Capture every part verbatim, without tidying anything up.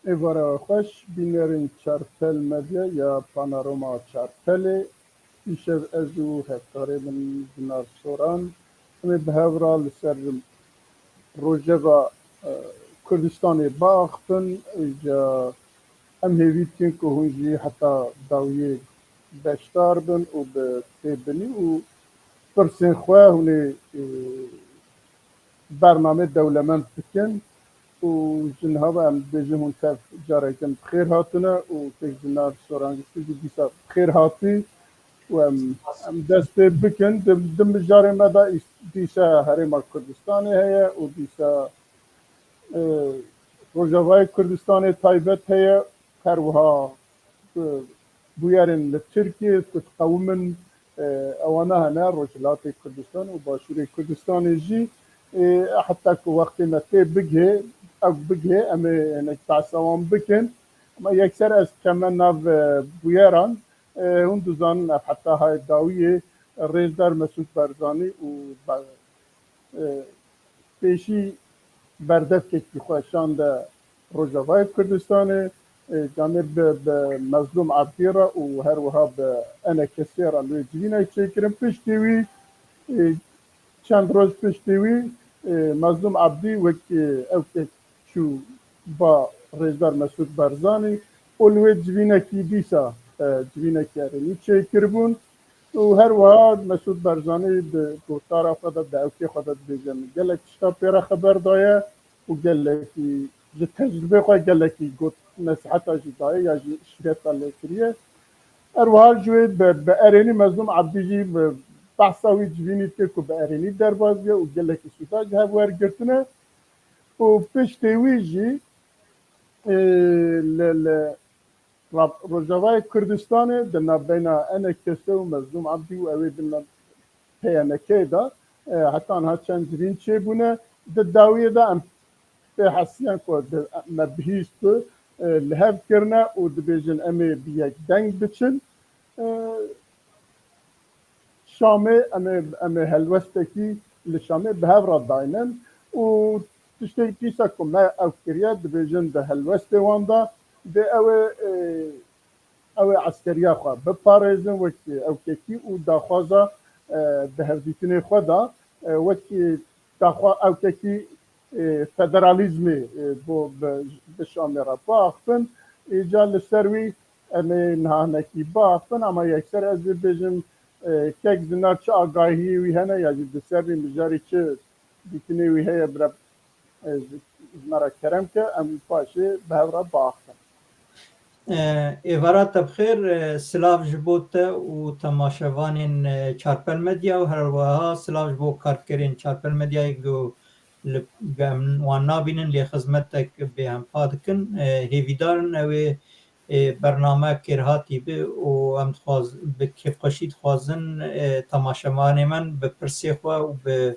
Êvara we xweş, bînerên Çarpel Medya ya Panorama Çarpelê. Îşev ez û hevkarê min Zinar Soran, em ê bi hev re li ser rojeva, e, Kurdistanê biaxifin. Îca em hêvî dikin ku hûn jî heta dawiyê beşdar bin û bi têbinî û pirsên xwe hûn ê, e, bernamê dewlemend bikin û ji niha ve em dibêjin hûn tev carekin bi xêr hatine û kek Zinar Soran jî tu jî dîsa bi xêr hatî û em, em dest pê bikin. Di, di mijarê me de îs-, dîsa Herêma Kurdistanê heye û dîsa, e, Rojavayê Kurdistanê taybet heye. Her wiha, e, bûyerên li Tirkiyê ku diqewimin, e, ewana hene, Rojhilatê Kurdistan û Başûrê Kurdistanê jî, e, heta ku wextê me tê bigihê, ew bigihê, em ê hinek behsa wan bikin. Ama yekser ez keme nav, e, bûyeran, e, hûn dizanin ev heta hayê dawiyê Rêzdar Mesûd Barzanî û ba-, e, pêşî berdevkekî xwe şande Rojavayê Kurdistanê, e, camêr bi, bi Mezlûm Ebdî re û her wiha bi ENKSê re li wê civînek çêkirin. Piştî wî, e, çend roj piştî wî, e, Mezlûm Ebdî wek, e, ew ke çû ba Rêzdar Mesûd Barzanî û li wê civînekî dîsa, e, civînekî erênî çêkiribûn. Û her wiha Mesûd Barzanî di gotara xwe de, di ewkê xwe de dibêje, min gelek tişta pê re xeber daye û gelekî ji tecrûbê xwe gelekî got, nesiheta jî daye ya jî îşreta lê kiriye. Her wiha ji wê bi, bi erênî Mezlûm Ebdî jî bi behsa wî civînî dike ku bi erênî derbas bûye û gelekî sûda ji hev wergirtine û piştê wî jî, e, li, li Ra-, Rojavayê Kurdistanê di navbeyna ENKSê û Mezlûm Ebdî û ew ê di nav PYNKê de, e, heta niha çend civîn çêbûne. Di dawiyê de em pê hesiyan ku di, me bihîst ku, e, li hev kirine û dibêjin em ê bi yek deng biçin. E, Şamê em ê, em ê helwestekî li Şamê bi hev re daynin û tiştê dîsa ku me ew kiriye, dibêjin di helwestê wan de dê ew ê, e, ew ê eskeriya xwe biparêzin wekî ewkekî û daxwaza, e, bi hevdîtinê xwe de, e, wekî daxwa ewkekî, e, federalîzmê, e, bo bi, bi Şamê re biaxifin. Îca li ser wî em ê niha hinekî biaxifin, ama yekser ez ê bêjim, e, kek Zinar çi agahiyê wî hene ya jî di ser vî mijarî çi dîtinê wî heye bira, e, ji, ji me re kerem ke em paşê bi hev re biaxifin. E, êvara te bi xêr, e, silav ji bo te û temaşevanên, e, Çarpel Medya û her wiha silav ji bo karkerên Çarpel Medyayê ku li, em wan nabînin lê xizmetek bêhempa dikin. E, hêvîdar in ew ê, e, bername kêrhatî bi û em dixwaz-, bi kêfxweşî dixwazin, e, temaşevanê me bi pirsê xwe û bi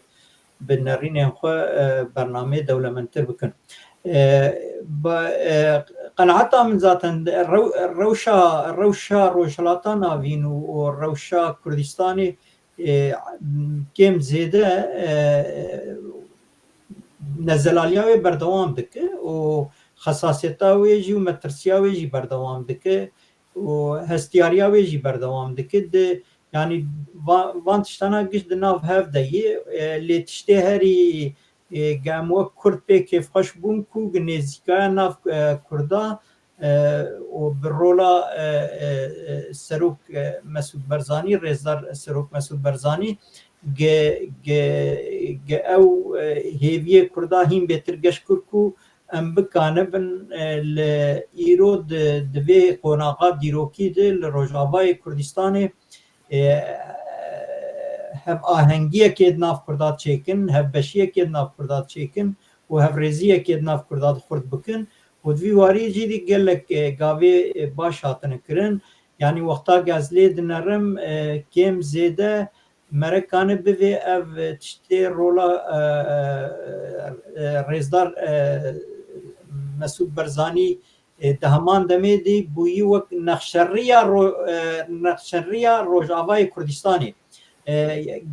bi nerînên xwe, e, bernameyê dewlemendtir bikin. E, ba-, e, qenaeta min zaten rew-, rewşa, rewşa Rojhilata Navîn û, û rewşa Kurdistanê, e, kêm zêde, e, nezelaliya wê berdewam dike û xesasiyeta wê jî û metirsiya wê jî berdewam dike û hestiyariya wê jî berdewam dike. Di, yanî va-, van tiştana giş di nav hev de yê, e, lê tiştê herî, e, ge em wek Kurd pê kêfxweş bûn ku gi nêzîkaya nav, e, Kurda, e, û bi rola, e, e, e, Serok, e, Mesûd Barzanî, Rêzdar Serok Mesûd Barzanî, ge, ge, ge ew, e, hêviyê Kurda hîn bêtir geş kir ku em bikanibin, e, li îro di, di vê qonaxa dîrokî de li Rojavayê Kurdistanê, e, hevahengiyekê di nav Kurda çêkin, hevbeşiyekê di nav Kurda çêkin û hevrêziyekê di nav Kurda de xurt bikin û di vî warî jî dî gelek, e, gavê, e, baş hatine kirin. Yanî wexta ku ez lê dinerim, e, kêm zêde merekane bivê ev tiştê rola, e, e, e, Rêzdar, e, Mesûd Barzanî, e, di heman demê de bûyî wek nexşeriya ro-, e, nexşeriya Rojavayê Kurdistanê. E,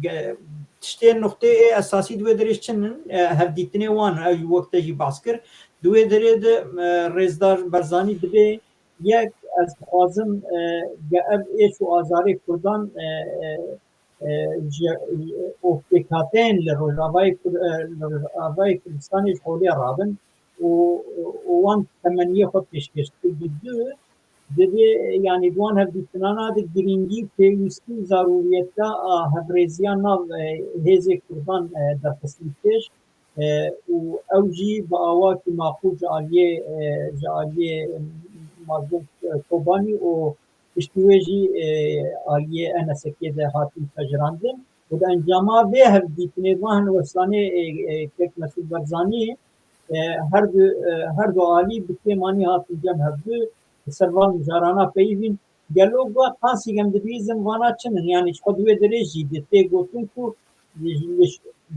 ge-, tiştê nuqtê ê esasî di wê derê çi in, e, hevdîtinê wan, ew wek te jî behs kir. Di wê derê de, e, Rêzdar Barzanî dibê yek, ez dixwazim, e, ge ev êş û azarê Kurdan, e, e, e, ji, û pêkhateyên li Rojavayê Kur-, e, li Rojavayê Kurdistanê ji holê rabin û, û wan temenniyê xwe pêşkêş dike. Di du, divê, yanî di wan hevdîtinana de girîngî, pêwîstî û zarûriyeta a hevrêziya nav, e, hêzê Kurdan, e, derxistin pêş, e, û ew jî bi awakî maqûl ji aliyê, e, ji aliyê Mazlûm, e, Kobanî û piştî wê jî, e, aliyê N S K'ê de hatin pejirandin. Û di encama vê hevdîtinê van Westanê, e, e, kek Mesûd Barzanî, e, her du, e, her du alî bi kêmanî hatin cem hevdu, li ser van mijarana peyivîn. Gelo got, qasî em dibîzin vana çi nin? Yanî ji xwe di wê derê jî di tê gotin ku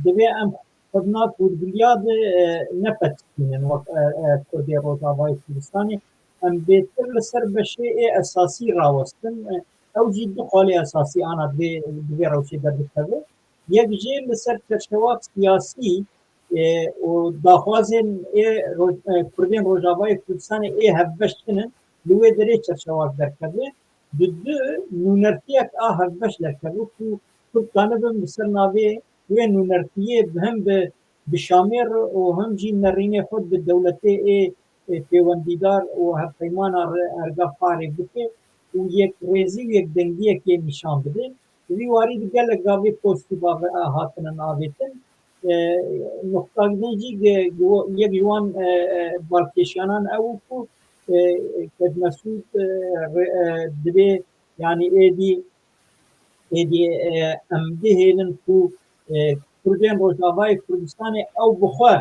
divê em xwe di nav hûrgiliya de, e, nepetişînin wek, e, e, Kurdê Rojavayê Kurdistanê. Em bêtir li ser beşê ê esasî rawestin. E, ew jî du xalê esasî ana divê, di vê rewşê derdikeve. Yek jê li ser çerçewak siyasî, e, û daxwazên ê Roj-, e, Kurdên Rojavayê Kurdistanê ê hevbeş tinin, li wê derê çerçewak derkeve. Di du nûnertiyek a hevbeş derkeve ku Kurd kanibin bi ser navê wê nûnertiyê bi him bi, bi Şamê re û him jî nerînê xwe bi dewletê ê, ê pêwendîdar û hevpeymana re erga Fahrê bike û yekrêzî û yekdengiyekê nîşan bide. Di vî warî de gelek gavê pozîtîf ave-, hatinin avêtin. E, nuqtak din jî ge-, ge-, yek ji wan, e, e, balkêşiyanan ew ku, e, Kek Mesûd, e, re-, e, divê, yanî êdî, êdî, e, em bihêlin ku, e, Kurdên Rojavayê Kurdistanê ew bi xwe,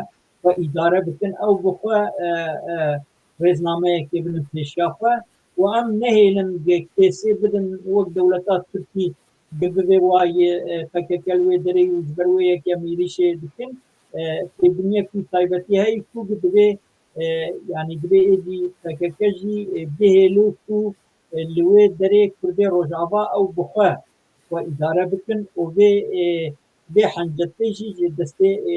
xwe îdare bikin, ew bi xwe, e, e, rêznameyekê binin pêşiya xwe û em nehêlin ge-, kêsê bidin wek dewleta Tirkî ge bibe wayê, e, P K K li wê derê û ji ber wê yek em êrîşê dikin. E, têbîniyek wî taybetî heye ku divê, e, yanî divê êdî P K K jî, e, bihêlo ku, e, li wê derê Kurdê Rojava ew bi xwe, xwe îdare bikin û vê, e, vê hencetê jî ji destê, e,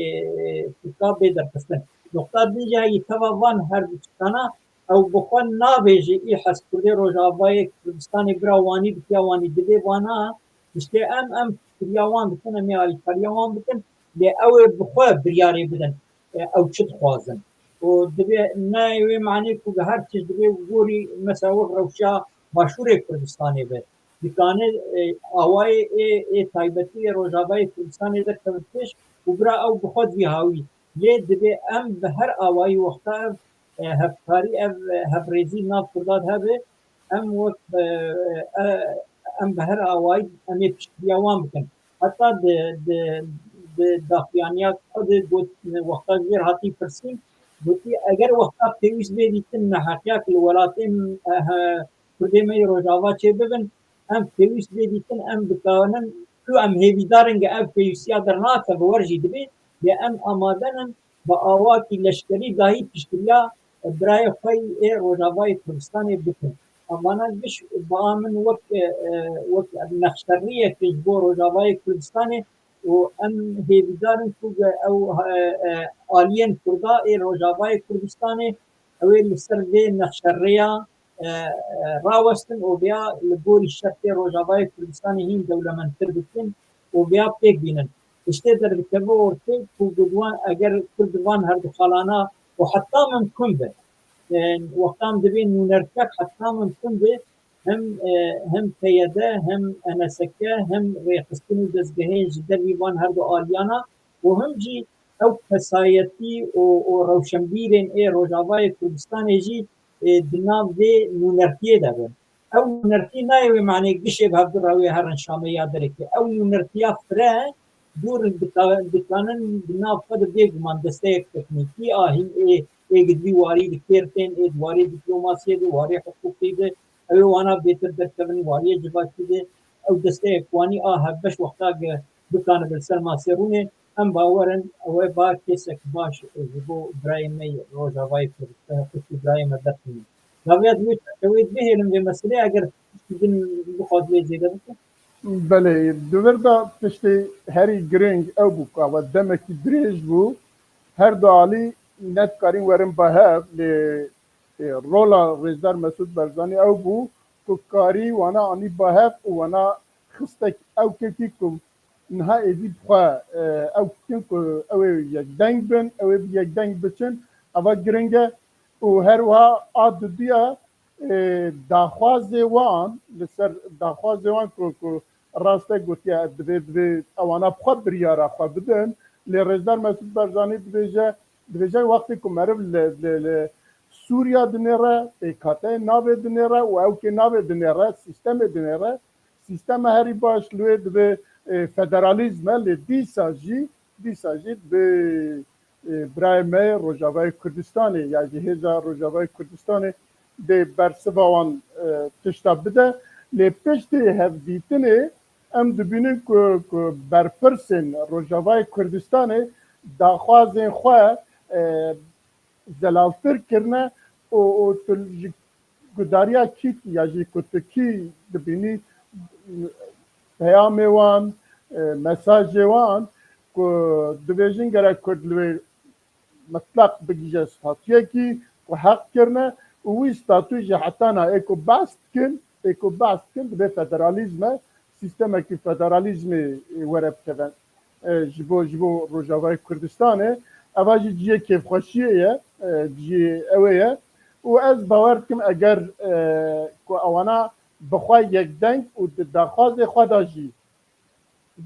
Tirka bê derxistin. Noqta din jî heyî teva van her du çikana ew bi xwe nabêje î hez Kurdê Rojavayê Kurdistanê bira wanî bi tiya wanî dibê vana, işte em, em piştgiriya wan dikin, em ê alîkariya wan bikin, lê ew ê bi xwe biryarê bidin, e, ew çi dixwazin. Û divê ne wê manê ku bi her tişt divê gorî mesela wek rewşa Başûrê Kurdistanê be. Dikane, e, awayê ê, ê taybetî ê Rojavayê Kurdistanê derkeve pêş û bira ew bi xwe divî hawî. Lê divê em bi her awayî wexta ev, e, hevkarî, ev, e, hevrêzî nav Kurda de hebe, em wek, e, e, em bi her awayî em ê piştgiriya wan bikin. Heta di, di, di daxuyaniya xwe de got, wexta ji vê re hatî pirsîn, gotî, eger wexta pêwîst bê dîtin neheqiya ku li welatên, e, he, Kurdê me yê Rojava çêbibin, em pêwîst bê dîtin, em dikarin, ku em hêvîdar in ge ev pêwîstiya dernakeve, wer jî dibê, lê em amade nin bi awakî leşkerî dahî piştgiriya birayê xwe yê Rojavayê Kurdistanê bikin. Em vana giş bi a min wek, e, wek nexşerriyek ji bo Rojavayê Kurdistanê û em hêvîdar in ku ew, e, e, aliyên Kurda ê Rojavayê Kurdistanê ew ê li ser vê nexşerrêya, e, e, rawestin û vêya li gorî şertê Rojavayê Kurdistanê hîn dewlemendtir bikin û vêya pêk bînin. Tiştê derdikeve ortê ku got wan eger Kurd van her du xalana û heta mimkun be, e, wextan divê nûnertiyek heta mimkun be, hem, e, hem P Y D, hem N S K, hem rêxistin û dezgehên ji dervî van her du aliyana û him jî ew kesayetî û, û rewşenbîrên ê Rojavayê Kurdistanê jî, e, di nav vê nûnertiyê de bin. Ew nûnertî nayê wê manê gişê bi hevdu re wê herin Şamê ya derekê. Ew nûnertiya fire dûr dika-, dikanin di nav xwe de bêguman desteyek teknîkî a hîn ê, ê gi di vî warî di kêr tên, ê di warê dîplomasiyê de, warê hiqûqî de, ew ê wana bêtir derkevin, wariyê civakî de, ew desteyek wanî a hevbeş wexta ge bikanibe li ser masê rûnê, em bawer in ew ê ba kesek baş ji bo birayê me yê Rojavayê Kurdistan, qismî birayê me derxînin. Daviya di wê çerçeveyê bihêlin vê meselê, eger tiştî din bixwaz wê zêde bikin. Belê, di vir de tiştê herî girîng ew bû ku ava demekî dirêj bû, her du alî nedikarîn werin ba hev, lê, e, rola Rêzdar Mesûd Barzanî ew bû ku karî wana anî ba hev û wana xistek ew kekî ku niha êdî bi xwe, e, ew kin ku ew ê yekdeng bin, ew ê bi yekdeng biçin, eva giring e û her wiha a duduya, e, daxwazê wan, li ser daxwazê wan ku, ku rast e gotiye, divê, divê ewana bi xwe biryara xwe bidin. Lê Rêzdar Mesûd Barzanî dibêje, dibêje wextê ku meriv li, li, li Sûriya dinêre, pêkhateyê navê dinêre û ew kê navê dinêre, sîstemê dinêre, sîstema herî baş li wê divê, e, federalîzm e, lê dîsa jî, dîsa jî divê, e, birayê me yê Rojavayê Kurdistanê ya jî hêza Rojavayê Kurdistanê dê bersiva wan, e, tişta bide. Lê piştî hevdîtinê em dibînin ku, ku berpirsên Rojavayê Kurdistanê daxwazên xwe, e, zelaltir kirine û, û tu ji gudariya kî ya jî ku tu kî dibînî peyamê wan, e, mesajê wan ku dibêjin gerek Kurd li wê mitlaq bigihîje statuyekî ku heq kirine û wî statuy jî heta niha ê ku behs dikin, ê ku behs dikin dibe federalîzm e, sîstemekî federalîzmê were bikeve, e, ji bo, ji bo Rojavayê Kurdistanê. Eva jî cihê kêfxweşiyê ye, e, cihê ew ê ye. Û ez bawer dikim eger, e, ku ewana bi xwe yekdeng û di daxwazê xwe de jî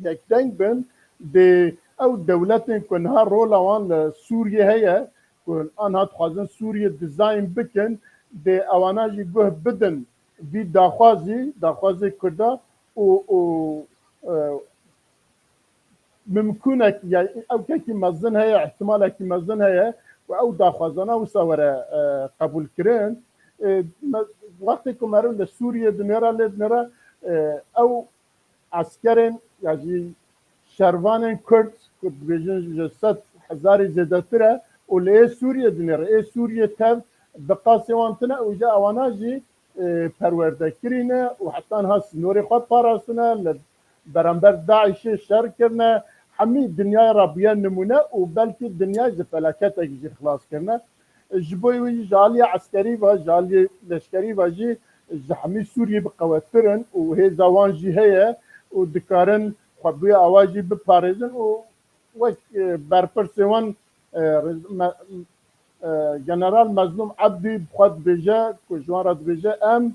yekdeng bin, dê ew dewletên ku niha rola wan li Sûriyê heye, ku anha dixwazin Sûriyê dizayn bikin, dê ewana jî guh bidin vî daxwazî, daxwazê Kurda û, û, e, mimkûnek, ya ew kekî mezin heye, ihtimalekî mezin heye ku ew daxwazana wisa were, e, qebûlkirin. E, me, wextê ku meriv li Sûriyê dinêre, lê dinêre, e, ew eskerên ya jî şervanên Kurd ku dibêjin ji sed hezarî zêdetir e û li ê Sûriyê dinêre. Ê Sûriyê tev bi qasê wan tune û ji ewana jî, e, perwerdekirî ne û heta niha sînorê xwe parastine, li beramber DAIŞê şer kirine. Hemî dinyayê re bûye nimûne û belkî dinya ji felaketek jî xilas kirine. Ji bo wî ji aliyê eskerî ve, ji aliyê leşkerî ve jî ji hemî Sûriyê bi qewettir in û hêza wan jî heye û dikarin xwe bi wê awa jî biparêzin û wek, e, berpirsê wan, e, me-, e, General Mezlûm Ebdî bi xwe dibêje ku ji wan re dibêje, em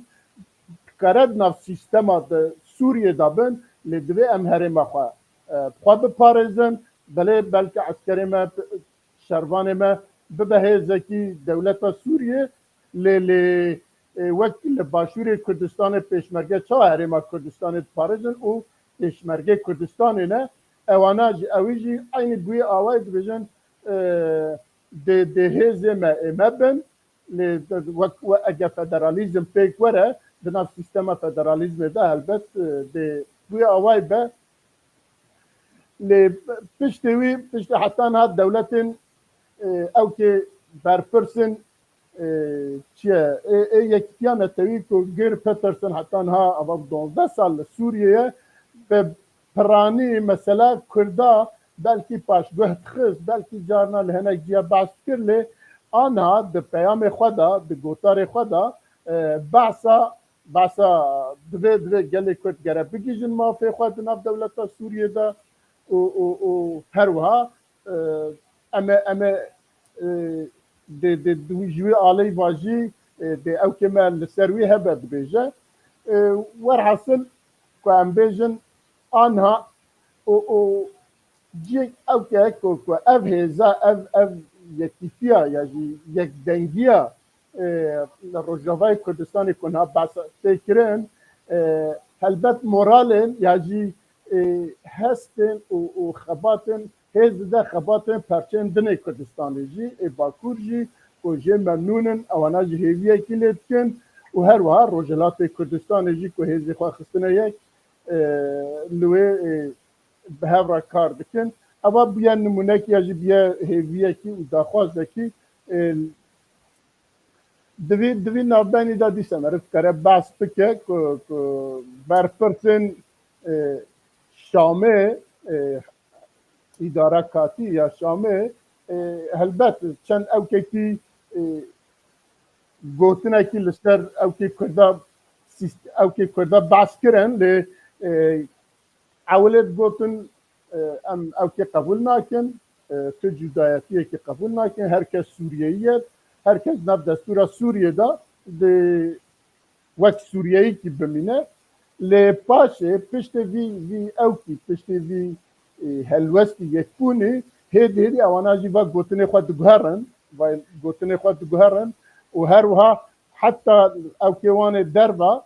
dikare di nav sîstema di Sûriyê de bin, lê divê em herêma xwe, e, bi xwe biparêzin. Belê belkî eskerê me, şervanê me bibe hêzekî dewleta Sûriyê, lê, lê, e, wek li Başûrê Kurdistanê pêşmerge çawa herêma Kurdistanê diparêzin û pêşmergê Kurdistanê ne, ewana jî, ewî jî eynî bi wî awayî dibêjin, e, dê, dê hêzê me ê me bin, lê wek we ege federalîzm pêk were, di nav sîstema federalîzmê de helbet, e, dê bi wî awayî be. Lê piştê wî, piştî heta niha dewletên, e, ew kê berpirsên, e, çi ye? Ê, ê Yekîtiya Netewî ku Geir Petersen heta niha ava duwazdeh sal li Sûriyê ye, bi piranî mesela Kurda belkî paşguh dixist, belkî carna li hinek ciya behs dikir, lê aniha di peyamê xwe de, di gotarê xwe de, e, behsa, behsa divê, divê gelê Kurd gere bigihîjin mafê xwe di nav dewleta Sûriyê de û, û, û her wiha, e, em ê, em ê, e, dê, dê, dê ji wî aleyî va jî, e, dê ew kê me li ser wî hebe dibêje. E, werhasil ku em bêjin, anha û, û cihê ew ke ku, ku ev hêza, ev, ev yekîtiya ya jî yekdengiya, e, li Rojavayê Kurdistanê ku niha behs tê kirin, e, helbet moralên ya jî, e, hestên û, û xebatên hêz dide xebatên perçeyên din ê Kurdistanê jî, ê Bakur jî ku jê memnûn in, ewana jî hêviyekî lê dikin û her wiha Rojhilatê Kurdistanê jî ku hêzê xwe xistine yek, e, li wê, e, bi hev re kar dikin. Eva bûye nimûnekî ya jî bûye hêviyekî û daxwazekî, e, di vî, di vî navbenî de dîsa meriv dikare behs bike ku, ku berpirsên, e, Şamê, e, îdara katî ya Şamê, E, helbet çend ewkekî, e, gotinekî li ser ewkê Kurda, sîst-, ewkê Kurda behs kirin, lê, e, ewilê digotin, e, em ewkê qebûl nakin, e, tu cudayetiyekî qebûl nakin, her kes Sûriyeyî ye, her kes nav destûra Sûriyê de di wek Sûriyeyîkî bimîne. Lê paşê piştê vî, vî ewkî, piştê vî, e, helwestî yekbûnî, hêdî hêdî ewana jî va gotinê xwe diguherin, va gotinê xwe diguherin û her wiha heta ewkê wan ê derva,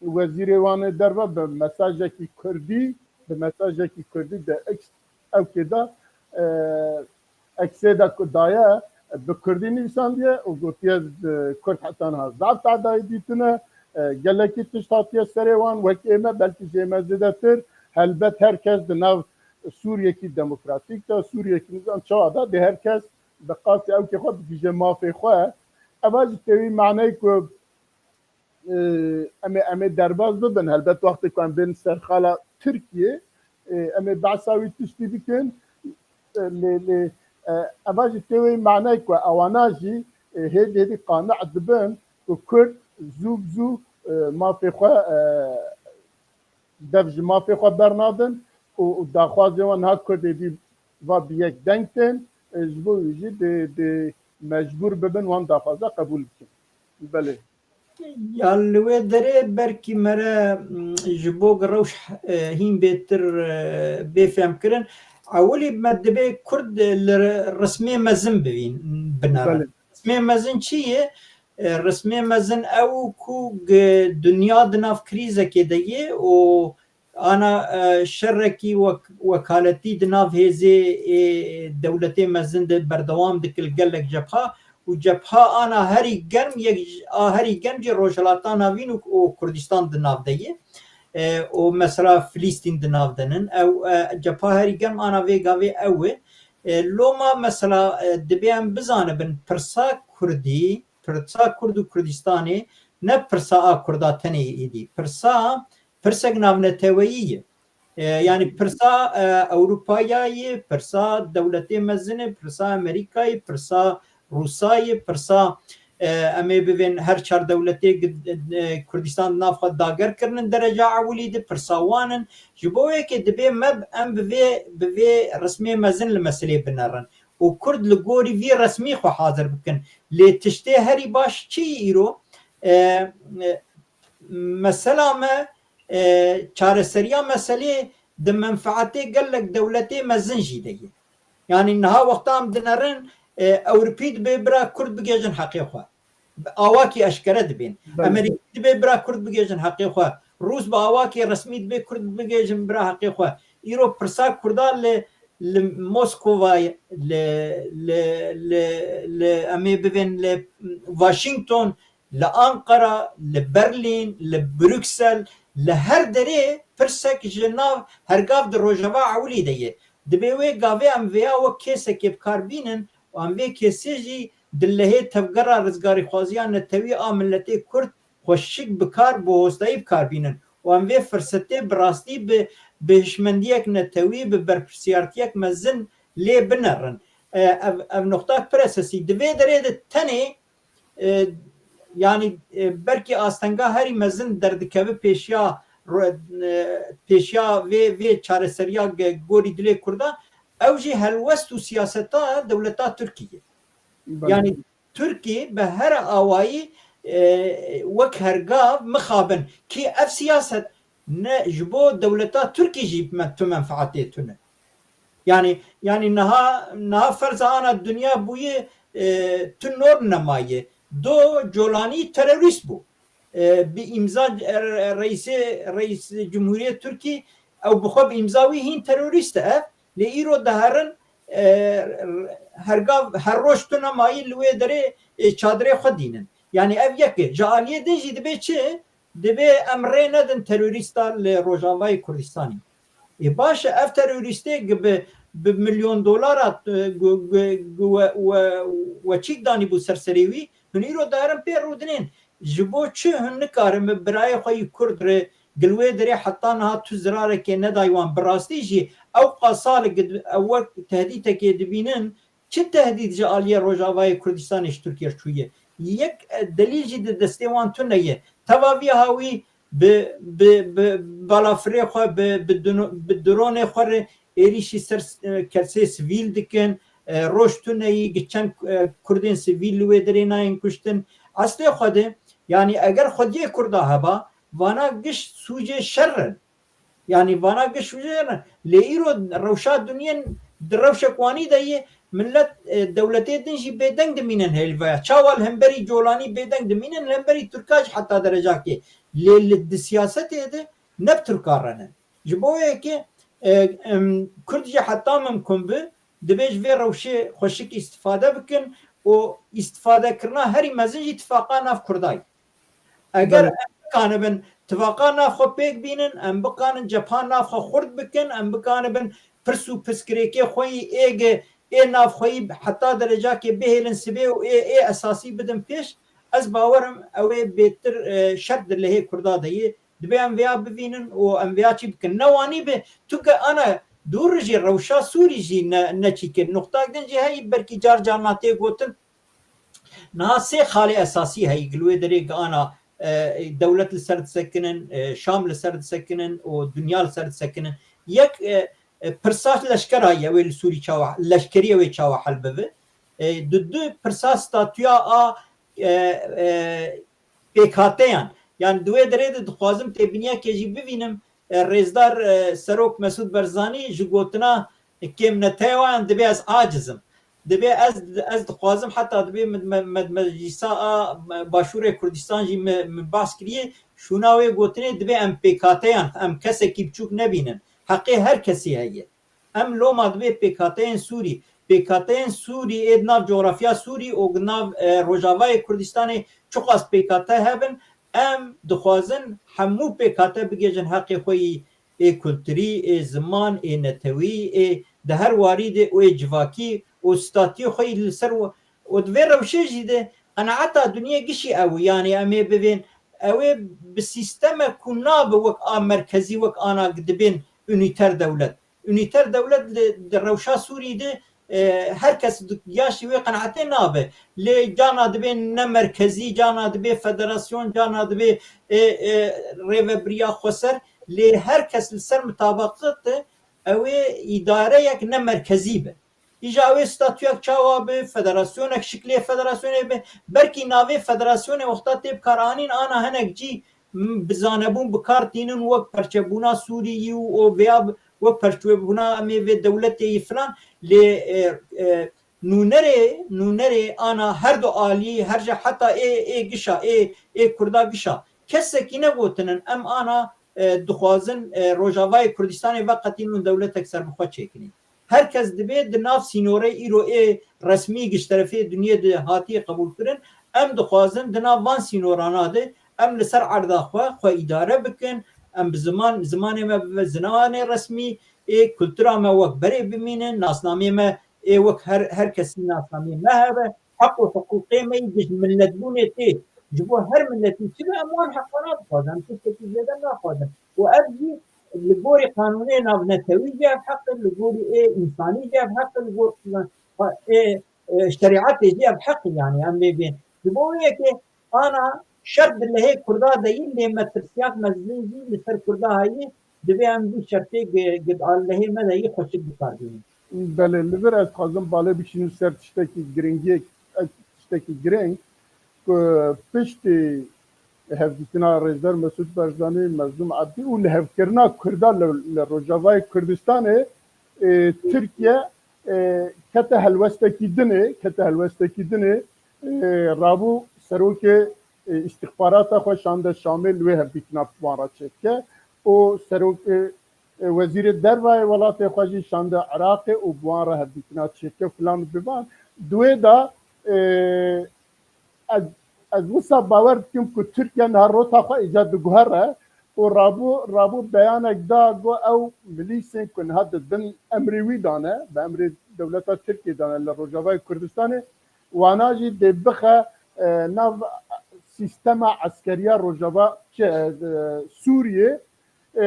wezîrê wan ê derva bi mesajekî kurdî, bi mesajekî kurdî di X ewkê de, e, X ê de ku daye, bi kurdî nivîsandiye û gotiye, e, Kurd heta niha zaf tedayî dîtine, e, gelekî tişt hatiye serê wan, wek ême, belkî jê me zêdetir. Helbet her kes di nav Sûriyekî demokratîk de, Sûriyekî nizam çawa de, dê her kes bi qasî ewkê xwe bigihîje mafê xwe. Eva jî tê wî maneyê ku, e, em ê, em ê derbas bibin. Helbet wextê ku em bên ser xala Tirkiyê, e, em ê behsa wî tiştî bikin. E, lê, lê, e, eva jî tê wê manayê ku ewana jî, e, hêdî hêdî qane dibin ku Kurd zû bi zû, e, mafê xwe, e, dev ji mafê xwe bernadin û, û daxwazê wan niha Kurdê dî va bi yek deng tên, e, ji bo wî jî dê, dê mecbûr bibin wan daxwaza qebûl bikin. Belê. Ya li wê derê belkî mere, mm, ji bo rewş, e, hîn bêtir, e, bê fehmkirin. Ewilî me dibê Kurd li rismê mezin bivîn, binere. Belê. Rismê mezin çi ye? E, rismê mezin ew ku g-, dinya di nav krîzekê de ye û ana, e, şerekî wek-, wekaletî di nav hêzê ê dewletê mezin de berdewam dike li gelek cepha û cepha ana herî germ yek j-, a herî germ jî Rojhilata Navîn û, û Kurdistan di nav de ye. E, û mesela Filîstîn di nav de nin. Ew, e, cepha herî germ ana vê gavê ew e. E, loma mesela, e, dibê em bizanibin pirsa Kurdî, pirsa Kurd û Kurdistanê ne pirsa a Kurda tenê ye êdî. Pirsa, pirsek navneteweyî ye. E, yanî pirsa, e, Ewropaya ye, pirsa dewletê mezin e, pirsa Amerîka ye, pirsa Rûsa ye, pirsa, e, em ê bivên her çar dewletê gi-, e, Kurdistan di nav xwe dager kirinin dereca ewilî de, pirsa wan in. Ji bo yekê dibê me em bi vê, bi vê resmê mezin li meselê binerin û Kurd li gorî vî resmî xwe hazir bikin. Lê tiştê herî baş çi ye îro? E, e, mesela me, e, çareseriya meselê di menfeetê gelek dewletê mezin jî de ye. Yanî niha wexta em dinerin, e, Ewropî dibê bira Kurd bigihêjin heqê xwe. Bi awakî eşkere dibên. Belê. Amerîkî dibê bira Kurd bigihêjin heqê xwe. Rûs bi awakî resmî dibê Kurd bigihêjin bira heqê xwe. Îro pirsa Kurda li, li Moskova, li, li, li, li, em ê bivên li Washington, li Ankara, li Berlîn, li Bruksel, li her derê pirsek ji nav hergav di rojeva ewilî de ye. Dibê wê gavê em vêya wek kêsekê bi kar bînin û em vê kêsê jî di lehê tevgera rizgarîxwaziya netewî a miletê Kurd xweşik bi kar, bi hostayî bi kar bînin û em vê firsetê bi rastî bi, bi hişmendiyek netewî, bi berpirsiyartiyek mezin lê binerin. E, ev, ev noqtak pir esasî. Di vê derê de tenê, e, yanî, e, belkî astenga herî mezin derdikeve pêşiya ro-, e, pêşiya vê, vê çareseriya ge-, gorî dilê Kurda, ew jî helwest û siyaseta dewleta Tirkiyê. Belê. Yanî Tirkî bi her awayî, e, wek hergav mixabin kî ev siyaset ne ji bo dewleta Tirkî jî me-, tu menfaatê tune. Yanî, yanî niha, niha ferza ana dinya bûye, e, tu norm nemaye. Do Colanî terorîst bû. E, bi îmza, e, reîsê, reîs cumhuriyê Tirkî ew bi xwe bi îmza wî hîn terorîst e ev. Lê îro diherin, e, hergav, her roj tu nemayî li wê derê, e, çadirê xwe dînin. Yanî ev yek e. Ji aliyê din jî dibê çi? Dibê em rê nedin terorîsta li Rojavayê Kurdistanê. Ê baş e, ev terorîstê gi bi, bi milyon dolara, e, gu, gu, gu we, we, we çîk danîbû ser serê wî, hûn îro diherin pê rûdinên. Ji bo çi hûn nikarin bi birayê xwe yî Kurd re, gi li wê derê heta niha tu zirarekê nedayî wan? Bi rastî jî ew qasal e, gi ew wek tehdîtekê dibînin, Çi tehdîd ji aliyê Rojavayê Kurdistanê ji Tirkiye çûye? Yek, e, delîl jî di destê wan tune ye. Teva vî hawî bi, bi, bi balafirê xwe, bi, bi dino-, bi dronê xwe re êrîşî ser, e, kesê sivîl dikin. E, roj tune yî, gi çend, e, Kurdên sivîl li wê derê nayên kuştin. Eslê xwe de, yanî eger xwediyê Kurda heba, vana giş sûcê şer in. Yanî vana giş wije ne. Lê îro rewşa dinyên di rewşek wanî de yê, millet, e, dewletê din jî bêdeng dimînin hêlveya. Çawa li hemberî Colanî bêdeng dimînin, li hemberî Tirka jî heta derecakê. Lê li di siyasetê de ne bi Tirka re ne. Ji bo yekê, e, em, Kurd jî heta mimkun bi, divê ji vê rewşê xweşik îstifade bikin û îstifadekirina herî mezin jî tifaqa nav Kurda ye. Eger Belê. em bikanibin tifaqa nav xwe pêk bînin, em bikanin cepha nav xwe xurt bikin, em bikanibin pirs û pirsgirêkê xwe yî êge, ê nav xwe yî heta derecakê bihêlin sibê û ê, ê esasî bidin pêş, ez bawer im ew ê bêtir, e, şer di lehê Kurda de yê. Divê em vêya bivînin û em vêya çî bikin. Ne wanî be, tu ke ana dûr jî rewşa Sûrî jî ne, ne çî kir. Nuqtak din jî heyî belkî car carna tê gotin. Niha sê xalê esasî heyî, li wê derê gi ana, e, dewlet li ser disekinin, e, Şam li ser disekinin û dinya li ser disekinin. Yek, e, e, pirsa leşkera ye, wê li Sûrî çawa, leşkerî ye wê çawa hel bibe. E, di du pirsa statûya a, e, e, pêkhateyan. Yani di wê derê de dixwazim têbîniyekê jî bivînim. E, rêzdar, e, Serok Mesûd Barzanî ji gotina kêmneteya wan dibê ez aciz im. Dibê ez, ez dixwazim heta dibê me-, me-, me-, meclîsa a Başûrê Kurdistan jî me, me bahs kiriye. Şûna wê gotinê dibê em pêkhateyan, em kesekî biçûk nebînin. Heqê her kesî heye. Em loma dibê pêkhateyên Sûrî, pêkhateyên Sûrî ê di nav cografya Sûrî û di nav, e, Rojavayê Kurdistanê çiqas pêkhate hebin, em dixwazin hemû pêkhate bigihêjin heqê xwe yî ê kulturî, ê ziman, ê netewî, ê di her warî de û ê civakî û statiyê xwe yî li ser û, û di vê rewşê jî de qenaeta dinyê gişî ew, yanî em ê bivên, ew ê bi sîstemek ku nabe wek a merkezî, wek ana dibên unîter dewlet. Unîter dewlet li, di rewşa Sûrî de, e, her kes di, ya jî wê qenaetê nabe. Lê cana dibê ne merkezî, cana dibê federasyon, cana dibê, e, e, rêvebiriya xweser. Lê her kes li ser mitabaqet e, ew ê îdareyek ne merkezî be. Îja wê statuyek çawa be, federasyonek şiklê federasyonê be, belkî navê federasyonê wexta tê bikaranîn, ana hinek cî, m, bi zanebûn bi kar tînin wek perçebûna Sûriyî û, û vêya bi-, wek perçebûna em ê vê dewletê yî filan, lê, e, e, nûnerê, nûnerê ana her du alî, her ji heta ê, ê gişa, ê, ê Kurda gişa. Kesekî negotinin, em ana, e, dixwazin, e, Rojavayê Kurdistanê veqetînin û dewletek serbixwe çêkinîn. Her kes dibê di nav sînorê îro ê resmî giş terefê dinyê de hatiye qebûlkirin, em dixwazin di nav van sînorana de em li ser erda xwe, xwe îdare bikin, em bi ziman, zimanê me bibe zimanê resmî, ê kultura me wek berê bimînin, nasnameyê me ê wek her, her kesî nasnameyê me hebe, heq û hiqûqê me yî giş miletbûnê tê. Ji bo her miletî çi be em wan heqana dixwazin, em tiştekî zêde naxwazin. Û ev jî li gorî qanûnê navnetewî jî ev heq e, li gorî ê însanî jî ev heq e, li gor ê, e, şerîetê jî ev heq e, yanî em vê bên. Ji bo wê yekê ana şer di lehê Kurda de yî, lê metirsiyak mezin jî li ser Kurda heyî, divê em vî şertê gi-, gi-, lehê me de yî xweşik bi kar bînin. Belê, li vir ez dixwazim balê bişînim ser tiştekî giringiyek, tiştekî giring ku piştî hevdîtina Rêzdar Mesûd Barzanî, Mezlûm Ebdî û lihevkirina Kurda li, li Rojavayê Kurdistanê, e, Tirkiye, e, kete helwestekî dinê, kete helwestekî dinê, e, rabû serokê, e, îstixbarata xwe şande Şamê, li wê hevdîtina bi wan re çêbike û serokê, e, wezîrê dervayê welatê xwe jî şande Iraqê û bi wan re hevdîtina çêbike filan bi van. Di wê de, e, ez, ez wisa bawer dikim ku Tirkiye niha rota xwe îcar diguhere û rabû, rabû beyanek da, got ew milîsên ku niha di bin emrê wî de ne, bi emrê dewleta Tirkiyê de ne li Rojavayê Kurdistanê, wana jî dê bixe, e, nav sîstema eskeriya Rojava, çi, e, Sûriyê, e,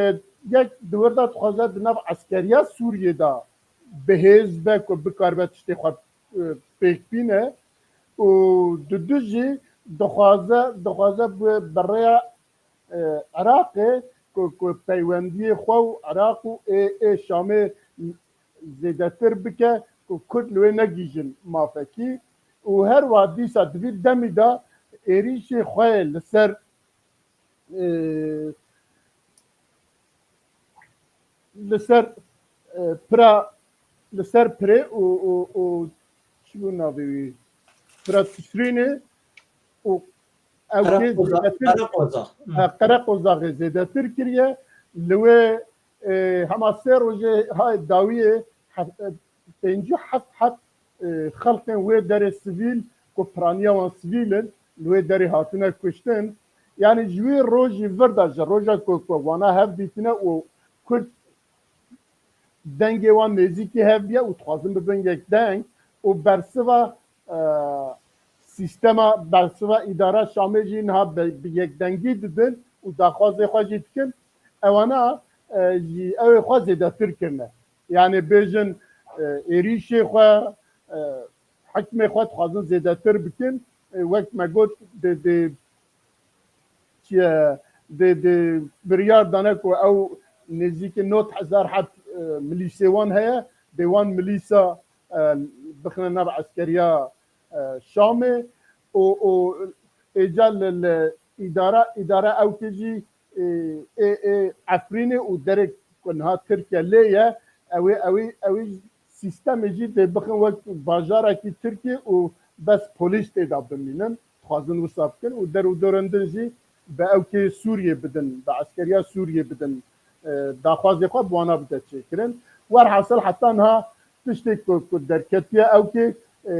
yek di wir de dixwaze di nav eskeriya Sûriyê de bi hêz be ku bikaribe tiştê xwe e, pêkbîn e û di du jî dixwaze, dixwaze bi, bi rêya, e, Iraqê ku, ku peywendiyê xwe û Iraq û ê, ê Şamê zêdetir bike ku Kurd li wê negihîjin mafekî û her wiha dîsa di vî demî de êrîşê xwe yê li ser, e, li ser, e, pira, li ser pirê û, û, û çi bû navê wî? Pira Tişrînê û ew kê Qereqoza-, zêdetir, Qereqoza. Hı. E, Qereqozaxê zêdetir kiriye. Li wê, e, hema sê rojê hay dawiyê hef-, e, pêncî û heft heb, e, xelkên wê derê sivîl ku piraniya wan sivîl in, li wê derê hatine kuştin. Yanî ji wî rojî vir de, ji roja ku, ku wana hev dîtine û Kurd dengê wan nêzîkî hev bûye û dixwazin bibin yek deng û bersiva, e, sîstema, bersiva îdara Şamê jî niha bi, bi yekdengî didin û daxwazê xwe jî dikin. Ewana, e, jî ew ê xwe zêdetir kirine. Yanî bêjin, e, êrîşê xwe, e, hikmê xwe dixwazin zêdetir bikin. E, wek me got, dê, dê, çi ye, dê, dê biryar dane ku ew nêzîkî nod hezar heb, e, milîsê wan heye, dê wan milîsa, e, bixine nav eskeriya, e, Şamê û, û êca li, li îdara, îdara ewkê jî, e, ê, ê Efrînê û derek ku niha Tirkiye lê ye, ew ê, ew ê, ew ê sîstemê jî dê bixin wek bajarekî Tirkiyê û bes polîs tê de bimînin, dixwazin wisa bikin û der û dorên din jî bi ewkê Sûriyê bidin, bi eskeriya Sûriyê bidin, e, daxwazê xwe bi wana bide çêkirin. Werhasil heta niha tiştê ku, ku derketiye ewkê, e,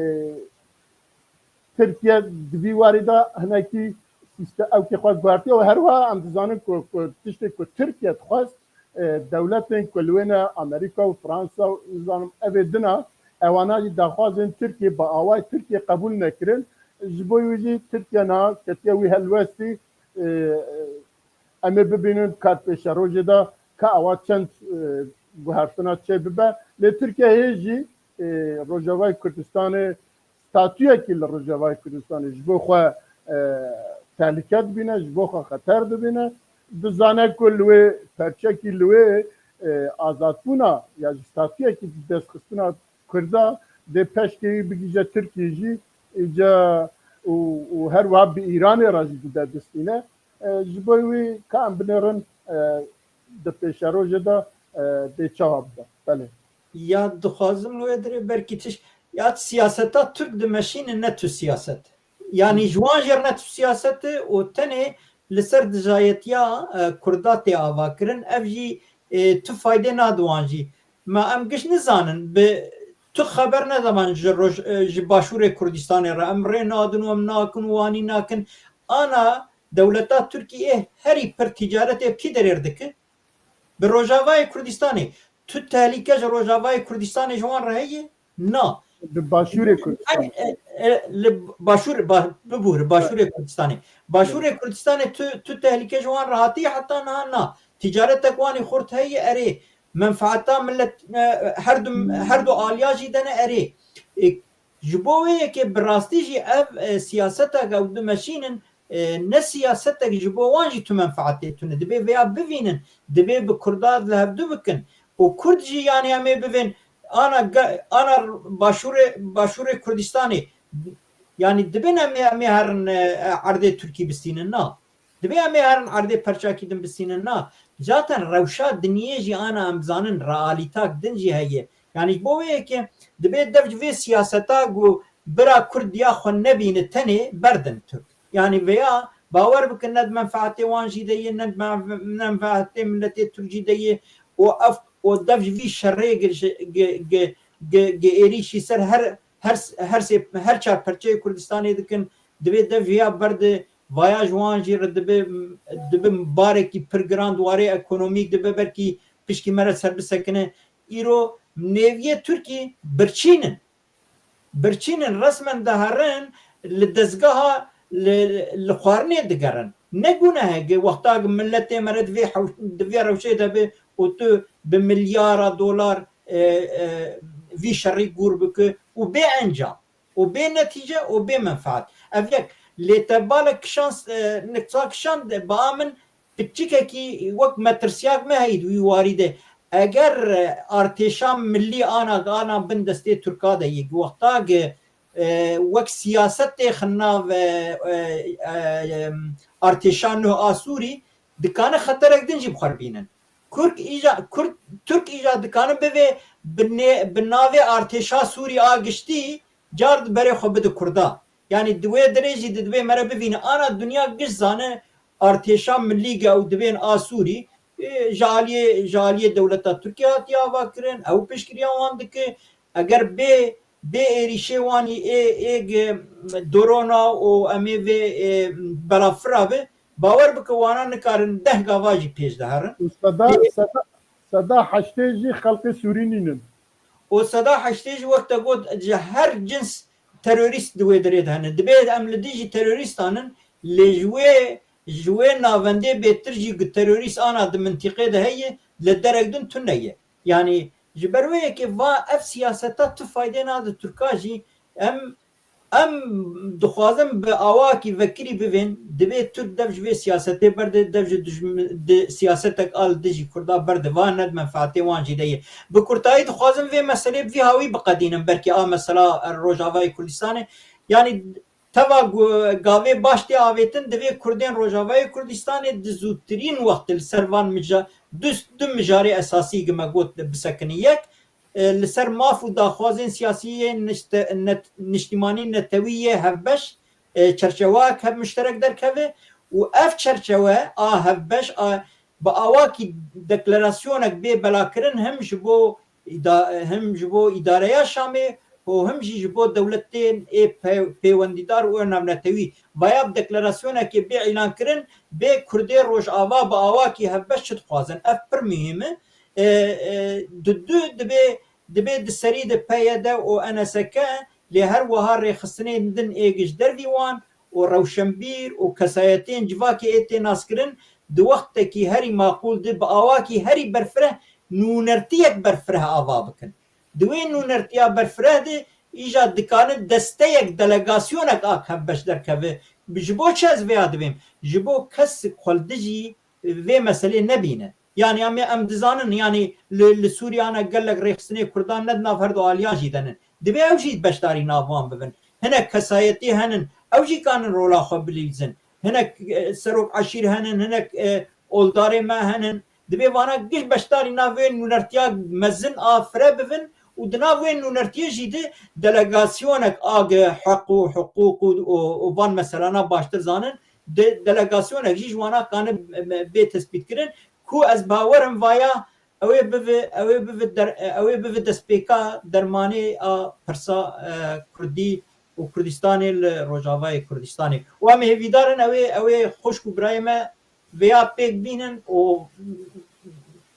Tirkiye di vî warî de hinekî sîste-, ewkê xwe guhertiye û her wiha em dizanin ku, ku tiştê ku Tirkiye dixwest, e, dewletên ku li wê ne Amerîka û Fransa û nizanim evê dina, ewana jî daxwazên Tirkiye bi awayê Tirkiye qebûl nekirin. Ji bo wî jî Tirkiye niha ketiye wî helwestî, e, em ê bibînin ka pêşerojê de ka ewa çend, e, guhertina çê bibe. Lê Tirkiye hê jî, e, Rojavayê Kurdistanê statuyekî li Rojavayê Kurdistanê ji bo xwe, e, tehlike dibîne, ji bo xwe xeter dibîne. Dizane ku li wê perçekî li wê, e, azadbûna ya ji statuyekî destxistina Kurda dê peşkê wî bigihîje Tirkiyê jî, îca û, û her wiha bi Îranê re jî dide distîne. E, ji bo wî ka em binêrin, e, di pêşerojê de, e, dê çawa bibe. Belê. Ya dixwazim li wê dirê belkî tiş-, ya siyaseta Tirk dimeşînin ne tu siyaset. Yanî ji wan jê re ne tu siyaset e û tenê li ser dijayetiya, e, Kurda tê avakirin. Ev jî, e, tu faydê nade wan jî. Ma em giş nizanin, bi tu xeber nedaman ji roj-, e, ji Başûrê Kurdistanê re. Em rê nadin û em nakin û wanî nakin. Ana dewleta Tirkiyê herî pir tîcaretê bi kî derêr dike? Bi Rojavayê Kurdistanê. Tu tehlîke ji Rojavayê Kurdistanê ji wan re heye? Na. Bi Başûrê Kurdistanê. E, e, li Başûr, ba-, bibûr, Başûrê Kurdistanê. Başûrê Kurdistanê tu, tu tehlîke ji wan re hatiye heta niha na. Ticaretek wan ê xurt heye erê. Menfaeta millet, e, her du, her du aliya jî dene erê. E, ji bo wê yekê bi rastî jî ev, e, siyaseta ew dimeşînin, e, ne siyasetek ji bo wan jî tu menfaatê tune. Dibê vêya bivînin, dibê bi Kurda li hevdu bikin. Û Kurd jî, yanî em ê bivên ana ge-, ana Başûrê, Başûrê Kurdistanê, yanî dibên em ê, em ê herin, e, erdê Tirkî bistînin, na. Dibê em ê herin erdê perçakî din bistînin, na. Zaten rewşa dinyê jî ana em zanin realîtak din jî heye. Yanî ji bo wê yekê dibê dev ji vê siyaseta ku bira Kurd diya xwe nebîne tenê berdin Tirk. Yanî vêya bawer bikin ne di menfaetê wan jî de ye, ne di men-, menfaetê miletê Tirk jî de ye û ev, û dev ji vî şerê gi, gi, gi, gi, gi êrîşî ser her, her, her sê, her çar perçeyê Kurdistanê dikin, dibê dev vêya berde, vaya ji wan jî re dibe, dibe barekî pir giran di warê ekonomîk dibe, belkî pişkî me re ser bisekine. Îro nêviyê Tirkî birçîn in. Birçîn in, resmen diherin li dezgeha li, li xwarinê digerin. Ne guneh e, wexta miletê me re di vê hew-, di vê rewşê de be û tu bi milyara dolar, e, e, vî şerî gûr bike û bê encam û bê netîce û bê menfaat. Ev yek lê te balek kişan, e, niksa kişan de ba min piçikekî wek metirsiyak me heyî di wî warî de. Eger, e, artêşa milî ana, ana bin destê Tirka de yek wexta ge, e, wek siyaset têxin nav, e, e, e, artêşa nuh a Sûrî, dikane xeterek din jî bi xwe re bînin. Kurk îja, Kurd, Tirk îja dikane bivê bi nê-, bi navê artêşa Sûrî a giştî car di berê xwe bide Kurda. Yanî di wê dirê jî di divê me re bivîne. Ana dinya giş zane artêşa milî ge ew dibên a Sûrî, e, ji aliyê, ji aliyê dewleta Tirkiye hatiye avakirin, ew piştgiriya wan dike. Eger bê, bê êrîşê wan î ê, ê ge drona û em ê vê, e, belafira be, bawer bike wana nikarin deh gava jî pêş de herin. Û seda, Bê- seda, seda heştê jî xelkê Sûrî nînin. Û seda heştê jî wek te got ji her cins terorîst di wê dirê de hene. Dibê em li dijî terorîstan in, lê ji wê, ji wê navendê bêtir jî terorîst ana di mintîqê de heye, li derek din tune ye. Yanî ji ber wê yekê va ev siyaseta tu faydê nade Tirka jî em, em dixwazin bi awakî vekirî bivên, divê Tirk dev ji vê siyasetê berde, dev ji dijm-, di siyasetek a li dijî Kurda berde, va ne di menfaatê wan jî de ye. Bi kurtayî dixwazim vê meselê bi vî hawî biqedînim, belkî a mesela Rojavayê Kurdistanê. Yanî teva gu-, gavê baş tê avêtin, divê Kurdên Rojavayê Kurdistanê di zûtirîn wextê li ser van mija-, du, du mijarê esasî gi me got bisekinin. Yek, e, li ser maf û daxwazên siyasî yê nişte-, net-, niştîmanî netewî yê hevbeş, e, çerçeweyek hev muşterek derkeve û ev çerçewe a hevbeş a bi awakî deklarasyonek bê belakirin him ji bo îda-, him ji bo îdareya Şamê û him jî ji bo dewletên ê pe-, pêwendîdar û navnetewî. Vaya bi deklarasyonekê bê îlankirin, bê Kurdê Rojava bi awakî hevbeş çi dixwazin. Ev pir muhîm e. E, e, di du dibê, dibê di serî de P Y D û N S K, lê her wiha rêxistinên din ê ji dervî wan û rewşenbîr û kesayetên civakê ê tê naskirin, di wextekî herî maqûl de bi awakî herî berfireh nûnertiyek berfireh ava bikin. Di wê nûnertiya berfireh de îja dikane desteyek, delegasyonek a hevbeş derkeve. Ji bo çi ez vêya dibêm? Ji bo kes xwe li dijî vê meselê nebîne. Yanî em, em dizanin, yanî li, li Sûriye ne gelek rêxistinê Kurdan ne di nav her du aliyan jî de nin. Divê ew jî beşdarî nav wan bibin. Hinek kesayetî henin, ew jî kanin rola xwe bilîzin. Hinek, e, serok eşîr henin, hinek, e, oldarê me henin. Divê vana giş beşdarî nav wê nûnertiya mezin a fire bibin û di nav wê nûnertiyê jî de delegasyonek a ge heq û hiqûq û, û, û van meselana baştir zanin, de-, delegasyonek jî ji wana kane bê tespîtkirin ku ez bawer im vaya ew ê bive, ew ê bive der-, ew ê bive destpêka dermanê a pirsa, e, Kurdî û Kurdistanê li Rojavayê Kurdistanê. Û em ê hêvîdar in ew ê, ew ê xwişk û birayê me vêya pêk bînin û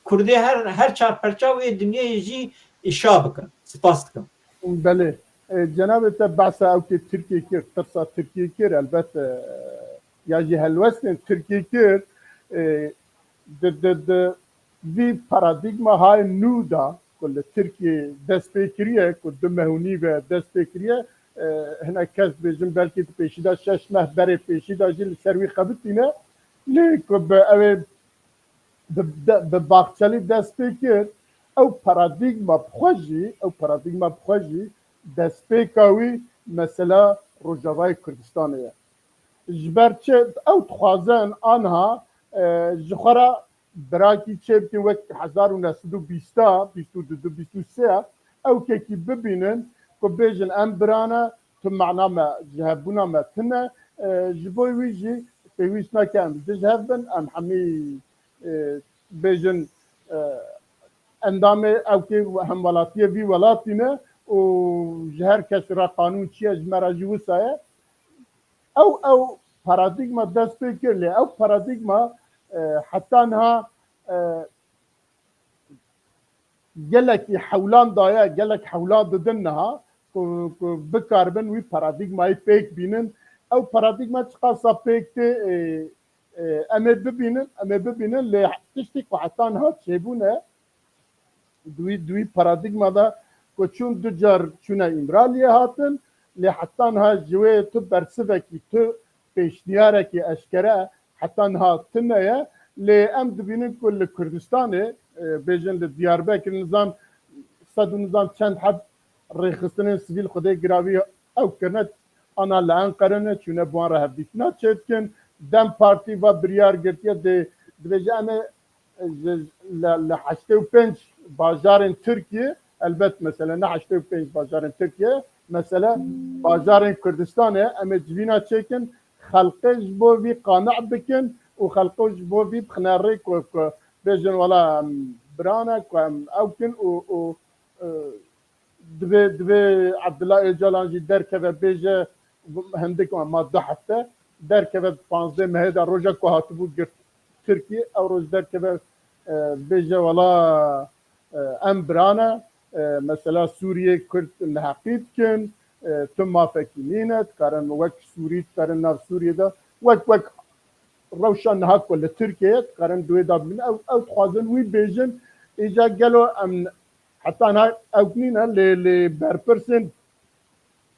Kurdê her, her çar perça wê dinyayê jî îşa bikin. Spas dikim. Belê. E, cenabê te behsa ewkê Tirkiyê kir, tirsa Tirkiyê kir, elbet, e, ya jî helwestên Tirkiyê kir, e, di, di, di vî paradîgma hay nû de ku li Tirkiyê dest pê kiriye, ku du meh û nîv e dest pê kiriye, e, hinek kes dibêjin belkî di pêşî de şeş meh berê pêşî de jî li ser wî xebitîne. Lê ku bi ew ê bi, de, bi Baxçelî dest pê kir, ew paradîgma bi xwe jî, ew paradîgma bi xwe jî destpêka wî mesela Rojavayê Kurdistanê ye. Ji ber çi ew dixwazin anha, e, ji xwe re birakî çêbikî wek hezar û neh sed û bîst, bîst û du, bîst û sê, ew kekî bibînin ku bêjin em birane, tu mana me ji hevbûna me tune, e, ji bo wî jî pêwîst nake em ji hev bin, em hemî, e, bêjin, e, endamê ewkê hemwelatiyê vî welatî ne û ji her kes re qanûn çi ye ji me re jî wisa ye. Ew, ew paradîgma dest pê kir, lê ew paradîgma, e, heta niha, e, gelekî hewlan daye, gelek hewlan didin niha ku, ku bikaribin wî paradîgmayê pêk bînin. Ew paradîgma çiqasa pêk tê, e, e, em ê bibînin, em ê bibînin, lê tiştî ku heta niha çêbûne, di wî, di wî paradîgma de ku çûn du car çûne Îmraliyê hatin, lê heta niha ji wê tu bersivekî, tu pêşniyarekî eşkere heta niha tune ye. Lê em dibînin ku li Kurdistanê, e, bêjin li Diyarbekir nizam sed û nizam çend heb rêxistinên sivîl Xwedê giravî ew kirine, ana li Enqere ne, çûne bi wan re hevdîtina çêdikin. DEM Partî va biryar girtiye, dê dibêje em ê ji, li, li heştê û pênc bajarên Tirkiyê, elbet mesele ne heştê û pênc bajarên Tirkiyê, mesele bajarên Kurdistanê, em ê civîna çêkin, xelqê ji bo vî qane bikin û xelqê ji bo vî bixine rê ku, ku bêjin wela em birane, ku em ew kin û, û, e, divê, divê Abdullah Ocalan jî derkeve bêje, hindik ma du hefte derkeve, di panzdeh mehê de roja ku hatibû girt Tirkiyê, ew roj derkeve, e, bêje wela, e, em birane, e, mesela Sûriyê Kurd neheqî dikin, e, tu mafekî nîne, dikarin wek Sûrî dikarin nav Sûriyê de, wek, wek rewşa niha ku li Tirkiyeyê dikarin di wê de bibin. Ew, ew dixwazin wî bêjin, îca gelo em heta niha ew nîne, lê, lê berpirsên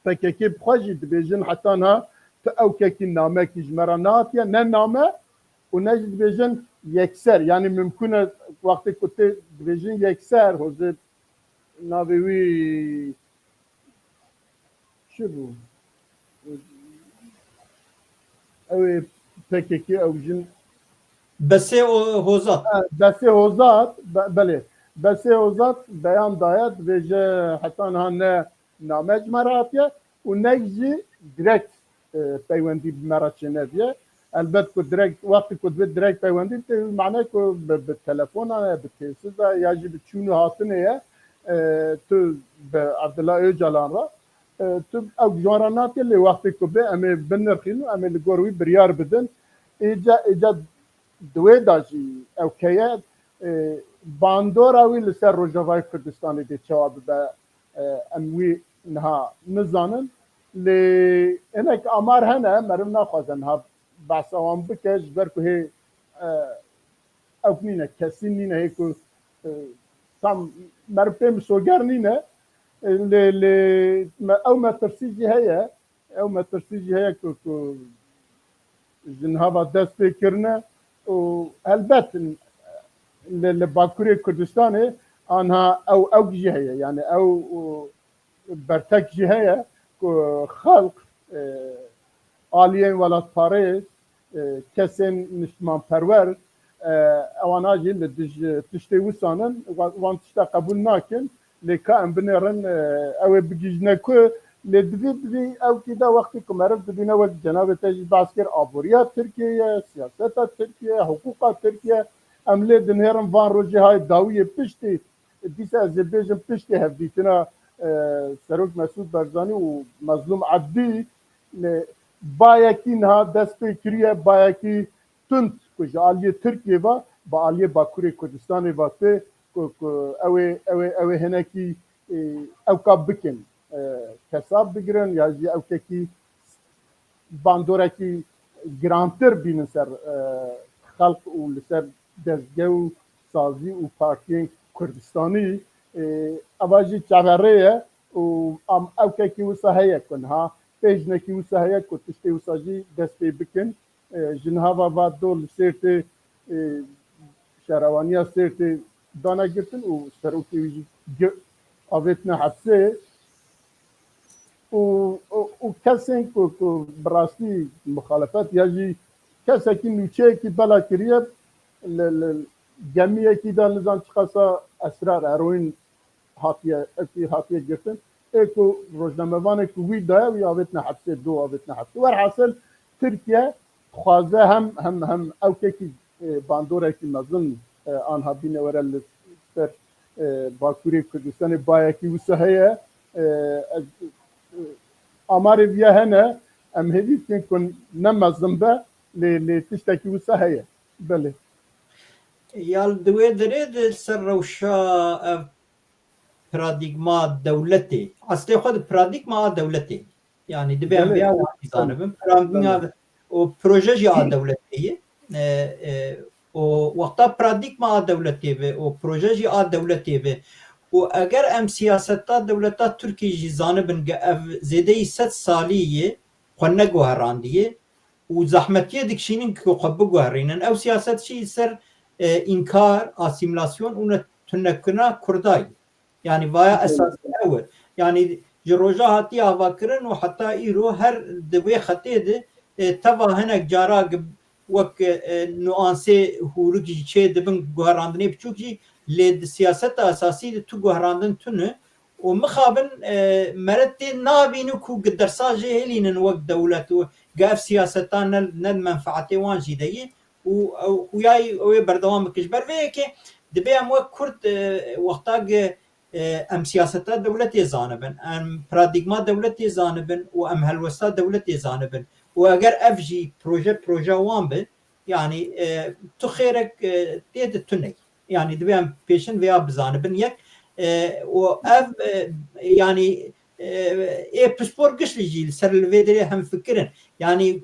P K K bi xwe jî dibêjin heta niha tu ew kekî namekî ji me re nehatiye, ne name û ne jî dibêjin yekser. Yanî mimkûn e wextê ku tê dibêjin yekser, hozê navê wî çi bû? Ew ê P K K ew jin Besê o Hozat. Ha, Besê Hozat, be-, belê. Besê Hozat beyan daye, dibêje heta niha ne name ji me re hatiye û ne jî direkt, e, peywendî bi me re çênediye. Elbet ku direkt, wextê ku divê direkt peywendî bike, mane ku bi, bi telefona ye, bi têsiz e ya jî bi çûn û hatinê ye, e, tu bi Abdullah Ocalan re, e, tu ew ji wan re natiye, lê wextê ku bê em ê binirxîn û em ê li gor wî biryar bidin. Êca, êca di wê de jî ew keye, e, bandora wî li ser Rojavayê Kurdistanê dê çawa bibe, e, em wî niha nizanin. Lê hinek amar hene, meriv naxwaze niha behsa wan bike, ji ber ku hê, e, ew nîne, kesîn nîne, hê ku, e, tam meriv pê misoger nîne. E, lê, lê me, ew metirsî jî heye. Ew metirsî jî heye ku, ku ji niha ve dest pê kirine û helbet li, li Bakurê Kurdistanê anha ew, ew jî heye. Yani ew, û bertek jî heye ku xelq, e, aliyên welatparêz, e, kesên niştimanperwer, e, ewana jî li dij tiştê wisan in, wa-, wan tişta qebûl nakin. Lê ka em binêrin, e, ew ê bigihîjine ku lê divî, divî ew kî de wextê ku meriv dibîne wek cenabê te jî behs kir, aboriya Tirkiye ye, siyaseta Tirkiye, hiqûqa Tirkiye, em lê dinêrin van rojê hay dawiyê piştî, dîsa ez ê bêjim piştî hevdîtina, e, Serok Mesûd Barzanî û Mezlûm Ebdî, lê bayekî niha dest pê kiriye, bayekî tund ku ji aliyê Tirkiyê ve, bi aliyê Bakurê Kurdistanê ve tê, ku, ku ew ê, ew ê, ew ê hinekî, e, ewka bikin, e, kesab bigirin ya jî ewkekî bandorekî girantir bînin ser, e, xelq û li ser dezge û sazî û partiyên Kurdistanî. E, eva jî çaverê ye û am ewkekî wisa heye ku niha pêjnekî wisa heye ku tiştê wisa jî dest pê bikin. E, ji niha ve va do li Sêrtê, e, şarewaniya Sêrtê dane girtin û serokê wî jî gi-, avêtine hepsê û, û, û kesên ku, ku bi rastî muxalefet ya jî kesekî nûçeyekî bela kiriye, li, li gemiyekî de nizam çiqasa esrar, heroîn hatiye, ewkî hatiye girtin. Ê ku rojnamevanê ku wî daye, wî avêtine hepsê, do avêtine hepsê. Werhasil, Tirkiye dixwaze hem, hem, hem ewkekî, e, bandorekî mezin, e, anha bîne were li ser, e, Bakurê Kurdistanê bayekî wisa heye. E, ez, e, amarê viya hene, em hêvî dikin ku ne mezin be, lê, lê tiştekî wisa heye. Belê. Ya li di wê derê de ser rewşa ev paradîgma dewletê. Eslê xwe di paradîgma a dewletê. Yanî divê em Belê. vêya wan bizanibin. Paradîgma Belê. û proje jî a dewletê ye. E, e, û wexta paradîgma a dewletê be û proje jî a dewletê be Û eger em siyaseta dewleta Tirkî jî zanibin ge ev zêdeyî sed salî yê xwe neguherandiye û zehmetiyê dikişînin ku xwe biguherînin. Ew siyaset jî li ser, e, înkar, asîmîlasyon û netunekirina Kurda ye. Yanî vaya esasî ew e. Yanî ji roja hatiye avakirin û heta îro her di wê xetê de, e, teva hinek cara gi-, wek, e, nuansê hûrik jî çê dibin, guherandinê biçûk jî, lê di siyaseta esasî de tu guherandin tune û mixabin, e, mere tê nabînin ku gi dersa jê hêlînin wek dewlet û gi ev siyaseta ne, ne di menfeetê wan jî de yê û ew huyayî ew ê berdewam bike. Ji ber vê yekê dibê em wek Kurd, e, wexta gi, e, em siyaseta dewletê zanibin, em paradîgma dewletê zanibin û em helwesta dewletê zanibin û eger ev jî proje, proje wan bi, yanî, e, tu xêrek, e, tê de tune ye. Yanî divê em pêşin vêya bizanibin yek, e, û ev, e, yanî, e, ê pispor gişlî jî li ser li vê derê hemfikir in. Yanî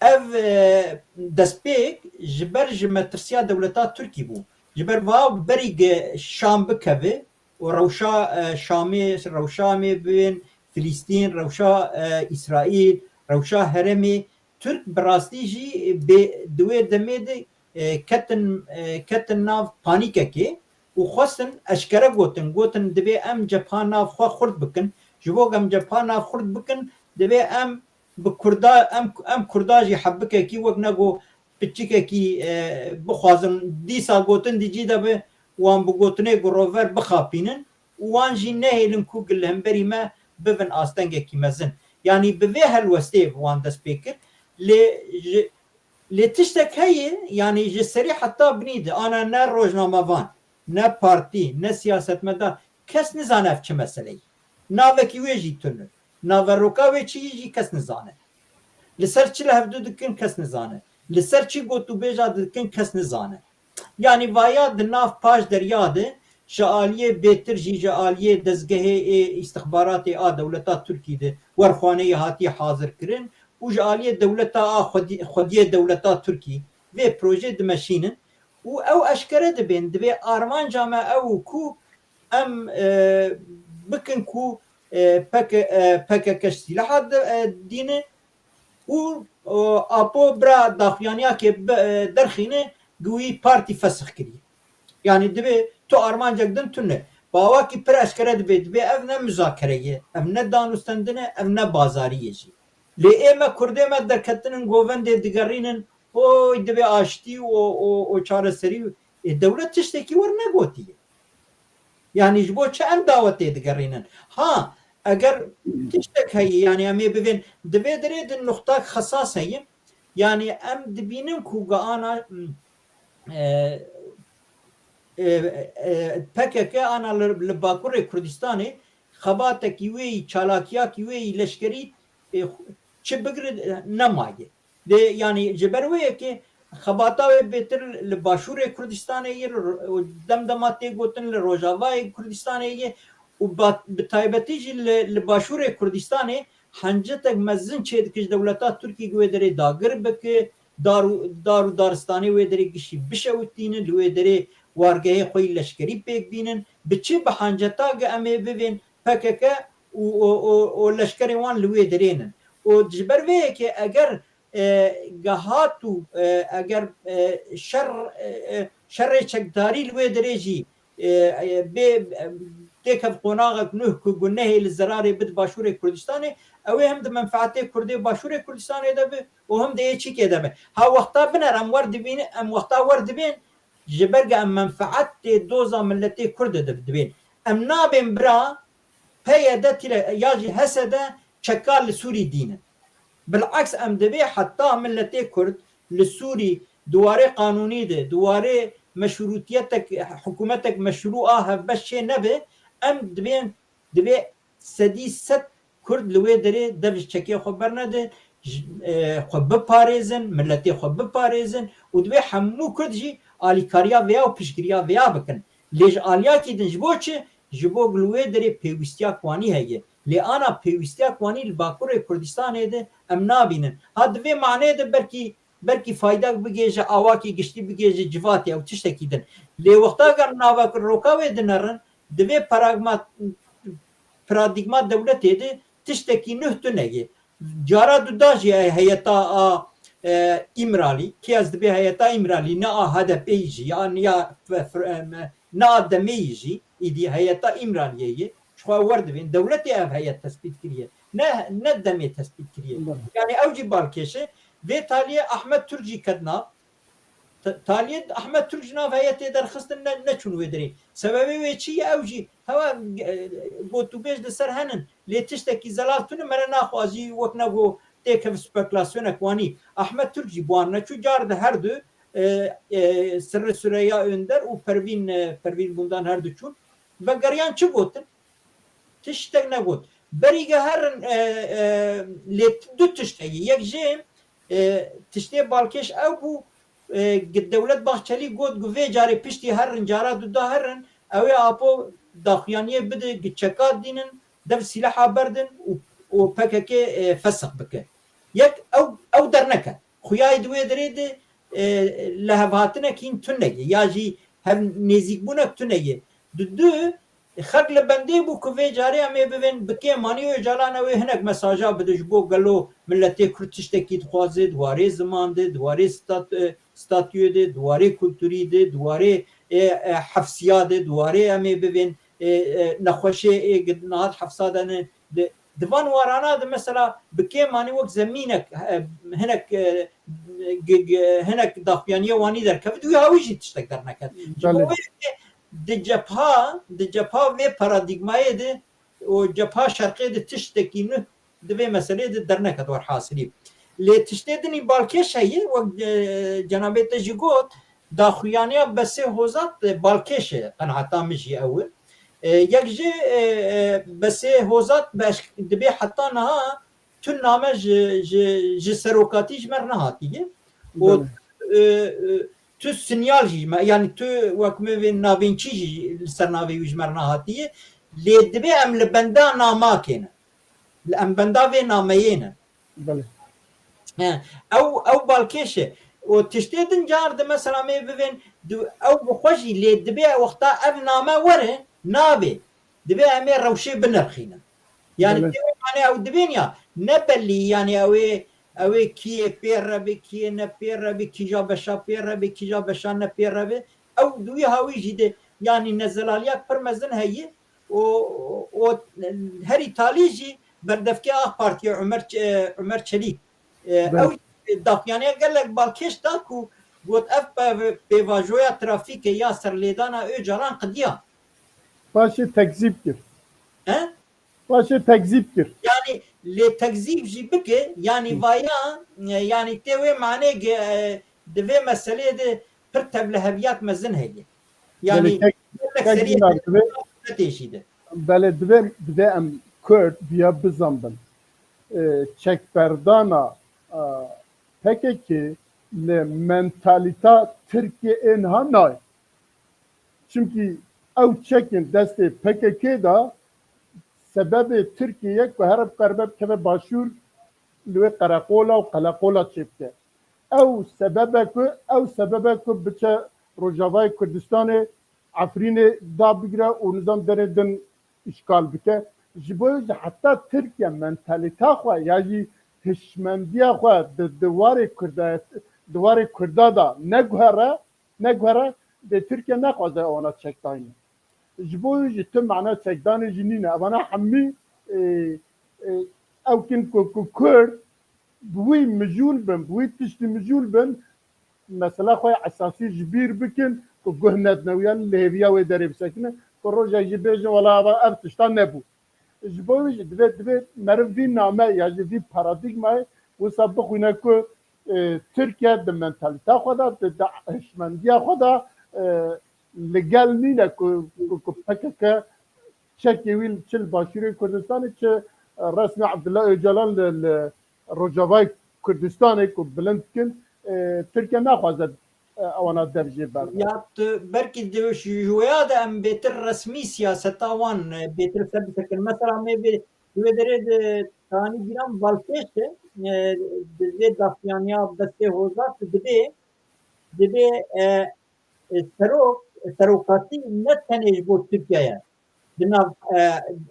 ev, e, destpêk ji ber ji metirsiya dewleta Tirkî bû. Ji ber va berî ge Şam bikeve û rewşa, e, Şamê, rewşa Şamê bên, Filîstîn, rewşa, e, Îsraîl, rewşa herêmê, Tirk bi rastî jî bê, di wê demê de, e, ketin, e, ketin nav panîkekê û xwestin eşkere gotin, gotin, divê em cepha nav xwe xurt bikin. Ji bo em cepha nav xurt bikin, divê em bi Kurda, em, em Kurda jî hebikekî wek nego piçikekî, e, bixwazin. Dîsa gotin di cî de bi wan bi gotinê ku rover bixapînin û wan jî nehêlin ku li hemberî me bibin astengekî mezin. Yanî bi vê helwestê wan dest pê kir. Lê ji, lê tiştek heye, yanî ji serî heta binî de ana ne rojnamevan, ne partî, ne siyasetmedar, kes nizane ev çi meseleyê. Navekî wê jî tune. Naveroka wê çi yî jî kes nizane. Li ser çi li hevdu dikin kes nizane. Li ser çi gotûbêja dikin kes nizane. Yanî vaya di nav paş derya de ji aliyê bêtir jî ji aliyê dezgehê ê îstixbaratê a dewleta Tirkî de werxwaneyê hatiye hazirkirin û ji aliyê dewleta a xwedî-, xwediyê dewleta Tirkî vê projê dimeşînin û ew eşkere dibên. Divê armanca me ew û ku em, e, bikin ku, e, P K, e, P K K ji sîlaha de, e, dîne û, e, apo bira daxuyaniyakê bi, e, derxîne, gi wî partî fesix kiriye. Yanî divê tu armancek din tune. Bi awakî pir eşkere dibê, dibê ev ne muzakere ye, ev ne danûstendin e, ev ne bazarî ye jî. Lê ê me kurdê me derketinin govendê digerînin, oy divê aştî û, û, û çareserî. Ê, dewlet tiştekî wer negotiye. Yanî ji bo çi em dawetê digerînin? Ha, eger tiştek heye, yanî em ê bivên, di vê derê di nuxtak xesas heye. Yanî em dibînin ku ana, e, e, e, P K K ana li, li Bakurê Kurdistanê xebatekî wê yî, çalakiyakî wê yî leşkerî, e, çi bigire, e, nemaye. Lê, yanî ji ber wê yekê xebata wê bêtir li Başûrê Kurdistanê ye, li ro-, demdema tê gotin li Rojavayê Kurdistanê ye û ba-, bi taybetî jî li, li Başûrê Kurdistanê hencetek mezin çêdike ji dewleta Tirkî ku wê derê dagir bike, dar û, dar û daristanê wê derê gişî bişewitînin, li wê derê wargehê xwe yî leşkerî pêk bînin. Bi çi, bi hanceta ge em ê bivên P K K û, û, û, û leşkerê wan li wê derê nin. Û ji ber vê yekê eger, e, gehat û, e, eger, e, şer, e, e, şerê çekdarî li wê derê jî, e, e, bê, e, têkev qonaxek nuh ku gunehê li zerarê bid Başûrê Kurdistanê, ew ê hem di menfeetê Kurdê Başûrê Kurdistanê de bi û hem di ê çîkê de bi. Ha wexta biner em wer dibînin, em wexta wer dibên, ji ber ge em menfeetê doza miletê Kurd de dibên. Em nabên bira, P Y D tîle ya jî H S D çeka li Sûrî dînin. Bileks em divê heta miletê Kurd li Sûrî di warê qanûnî de, di warê meşrûtiyetek, hikûmetek meşrû a hevbeş çê nebe, em dibên, divê sedî sed Kurd li wê derê dev ji çekê xwe bernedin, ji, e, xwe biparêzin, miletê xwe biparêzin û divê hemû Kurd jî alîkariya vêya û piştgiriya vêya bikin. Lê ji aliyakî din ji bo çi? Ji bo li wê derê pêwîstiya kwanî heye. Lê ana pêwîstiya kwanî li Bakurê Kurdistanê de em nabînin. Ha di vê maneyê de belkî, belkî fayda bigêje, awakî giştî bigêje civatê ew tiştekî din. Lê wexta gel nava roka wê dinerin, Di vê paragma-, paradîgma dewletê de tiştekî nuh tune ye. Cara duda jî heyeta a, e, Îmralî, kê ez dibê heyeta Îmralî, ne a H D P'yî jî, ya, ya f-, f-, em, ne a demê yî jî, îdî heyeta Îmraliyê ye. Ji xwe wer dibên, dewletê ev heyet tespît kiriye. Ne, ne demê tespît kiriye. Belê. Yani ew jî balkêş e. Vê taliyê Ahmet Turk jî ket nav. Ta-, taliyê Ahmet Turk ji nav heyetê derxistin ne, neçûn wê derê. Sebebê wê çi ye? Ew jî hewa, e, gotûbêj li ser henin. Lê tiştekî zelal tune, me re naxwazî wek ne go têkev spekülasyonek wanî. Ahmet Turk jî bi wan neçû, car di her du, e, e, Sirri Süreyya Önder û Pervîn, e, Pervîn Bundan her du çûn. Vegeriyan çi gotin? Tiştek negot. Berî ge herin, e, e, lê du tişt heye. Yek jê, e, tiştê balkêş ew bû, e, gi Dewlet Bahçelî got, gu vê carê piştî herin, cara duda herin, ew ê apo daxuyaniyê bide, gi çeka dînin, dev sîleha berdin û, û P K K, e, fesix bike. Yek ew, ew derneket. Xuyayê di wê derê de, e, lihevhatinek hîn tune ye, ya jî hev nêzîkbûnek tune ye. Di du, xelk li bendê bû ku vê carê em ê bivên bi kêm anî Ocalan ew ê hinek mesaja bide ji bo gelo miletê Kurd tiştekî dixwaze, di warê ziman de, di warê stat-, e, statûyê de, di warê kulturî de, di warê, e, e, hefsiya de, di warê em ê bivên, e, e, nexweşê ê gi niha di hefsa de ne, di, di van warana de mesela bi kêm anî wek zemînek, e, hinek, e, gi-, gi-, hinek daxuyaniya wanî derkeve, di wî hawî jî tiştek derneket. Ji bo Belê. wê di cepha, di cepha vê paradîgmayê de û cepha şerqê de tiştekî nû di vê meseleyê de derneket werhasilî. Lê tiştê dinî balkêş heye, wek, e, cenabê te jî got, daxuyaniya Besê Hozat, e, balkêş e, qenaeta min jî ew e. E, yek jî, e, e, Besê Hozat beş-, dibê heta niha tu name ji, ji, ji serokatî ji me re nehatiye. Û, Belê. e, e, tu sinyal jî ji me, yani tu wek me vê navênkî jî li ser navê wî ji me re nehatiye. Lê dibê em li benda namakê ne. Li em benda vê nameyê ne. Belê. He, ew, ew balkêş e. Û tiştê din car di mesela me bivên, di, ew bi xwe jî lê dibê wexta ev name were, nabê. Dibê em ê rewşê binirxînin. Yani Belê. tê wê mane ew dibên ya, ne belî yani ew ê, ew ê kî yê pê re be, kî yê ne pê re be, kîja beşa pê re be, kîja beşa ne pê re be. Ew di wî hawî jî de yani nezelaliya pir mezin heye. û, û herî talî jî berdevkê A K Partiyê Umer Ç-, e, Umer Çelîk, e, Belê. ew daxuyaniya gelek balkêş da ku got ev pe-, pêvajoya trafîkê ya serlêdana Ocalan qidiya. Paşê tekzîb kir. He? Paşê tekzîb kir. Yani lê tekzîb jî bike, yani Hmm. vaya, e, yani tê wê manê ge-, e, di vê meseleyê de pir tevliheviyat mezin heye. Yani Belê, tek, gelek tek seriyê dinar dibe. Netêşî de. Belê, divê, divê em Kurd biya bizanbin. E, çekberdana, e, P K K li mentalîta Tirkiyê ên ha nayê. Çimkî ew çekên destê P K K de sebebê Tirkiye ye ku here biqeribe bikeve başûr li wê qereqola û qeleqola çêbike. Ew sebeb e ku, ew sebeb e ku biçe Rojavayê Kurdistanê, Efrînê dabigire û nizam derê din îşgal bike. Ji bo jî heta Tirkiye mentalîta xwe ya jî hişmendiya xwe di, di warê Kurda, di warê Kurda de neguhere, neguhere, dê Tirkiye nexwaze wana çekdayne. Ji bo wî jî tu mana çekdanê jî nîne. Evana hemî, e, e, ew kin ku, ku Kurd bi wî mijûl bin, bi wî tiştî mijûl bin, mesela xwe ya esasî ji bîr bikin, ku guh nedine wiyan, li hêviya wê derê bisekine, ku rojek jî bêjin, wela eva ev tişta nebû. Ji bo wî jî divê, divê meriv vî name ya jî vî paradîgmayê wisa bixwîne ku, e, Tirkiye di mentalîta xwe de, di, di hişmendiya xwe de, e, li gel nîne ku, ku, ku P K K çekê wî çi li Başûrê Kurdistanê, çi resmê Abdullah Ocalan li, li Rojavayê Kurdistanê ku bilind dikin, e, Tirkiye naxwaze, e, ewana dev jê berde. Ya tu belkî di, ji wêya de em bêtir resmî siyaseta wan, e, bêtir ser bisekin. Mesela me vê, wê derê de Tanî Giran balkêş e, e, di vê daxuyaniya Bestê Hozat dibê, dibê, e, e, serok, serokatî ne tenê ji bo Tirkiye ye. di nav, e,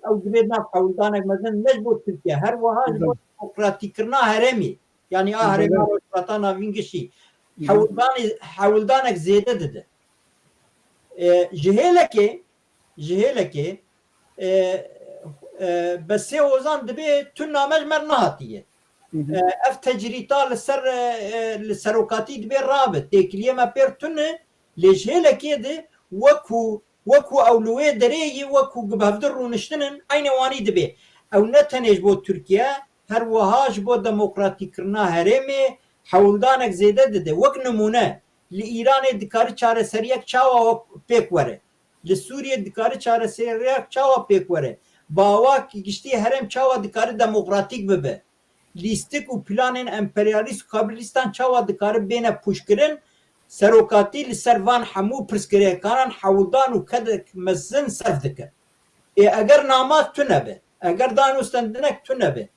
ew divê di nav hewldanek mezin ne ji bo Tirkiye, her wiha ji bo demokratîkkirina herêmê, yanî a herêma Rojhilata Navîn giştî, hewldanê, hewldanek zêde dide. E, ji hêlekê, ji hêlekê, e, e, Besê Hozan dibê tu name ji me re nehatiye. E, ev tecrîta li ser, e, e, li serokatî dibê rabe. Têkiliyê me pêr tune, lê ji hêlekê de wekû, wekû ew li wê derê yê, wekû bi hevdî rûniştin in, eynê wanî dibê. Ew ne tenê ji bo Tirkiye, her wiha ji bo demokratîkkirina herêmê hewldanek zêde dide. Wek nimûne, li Îranê dikare çareseriyek çawa pêk were? Li Sûriyê dikare çareseriyek çawa pêk were? Bi awakî giştî herêm çawa dikare demokratîk bibe? Lîstik û planên emperyalîst û kapîtalîstan çawa dikare bêne pûçkirin? Serokatî li ser van hemû pirsgirêkanan hewldan û kedek mezin serf dike. Ê eger nama tune be, eger dan û stendinek tune be,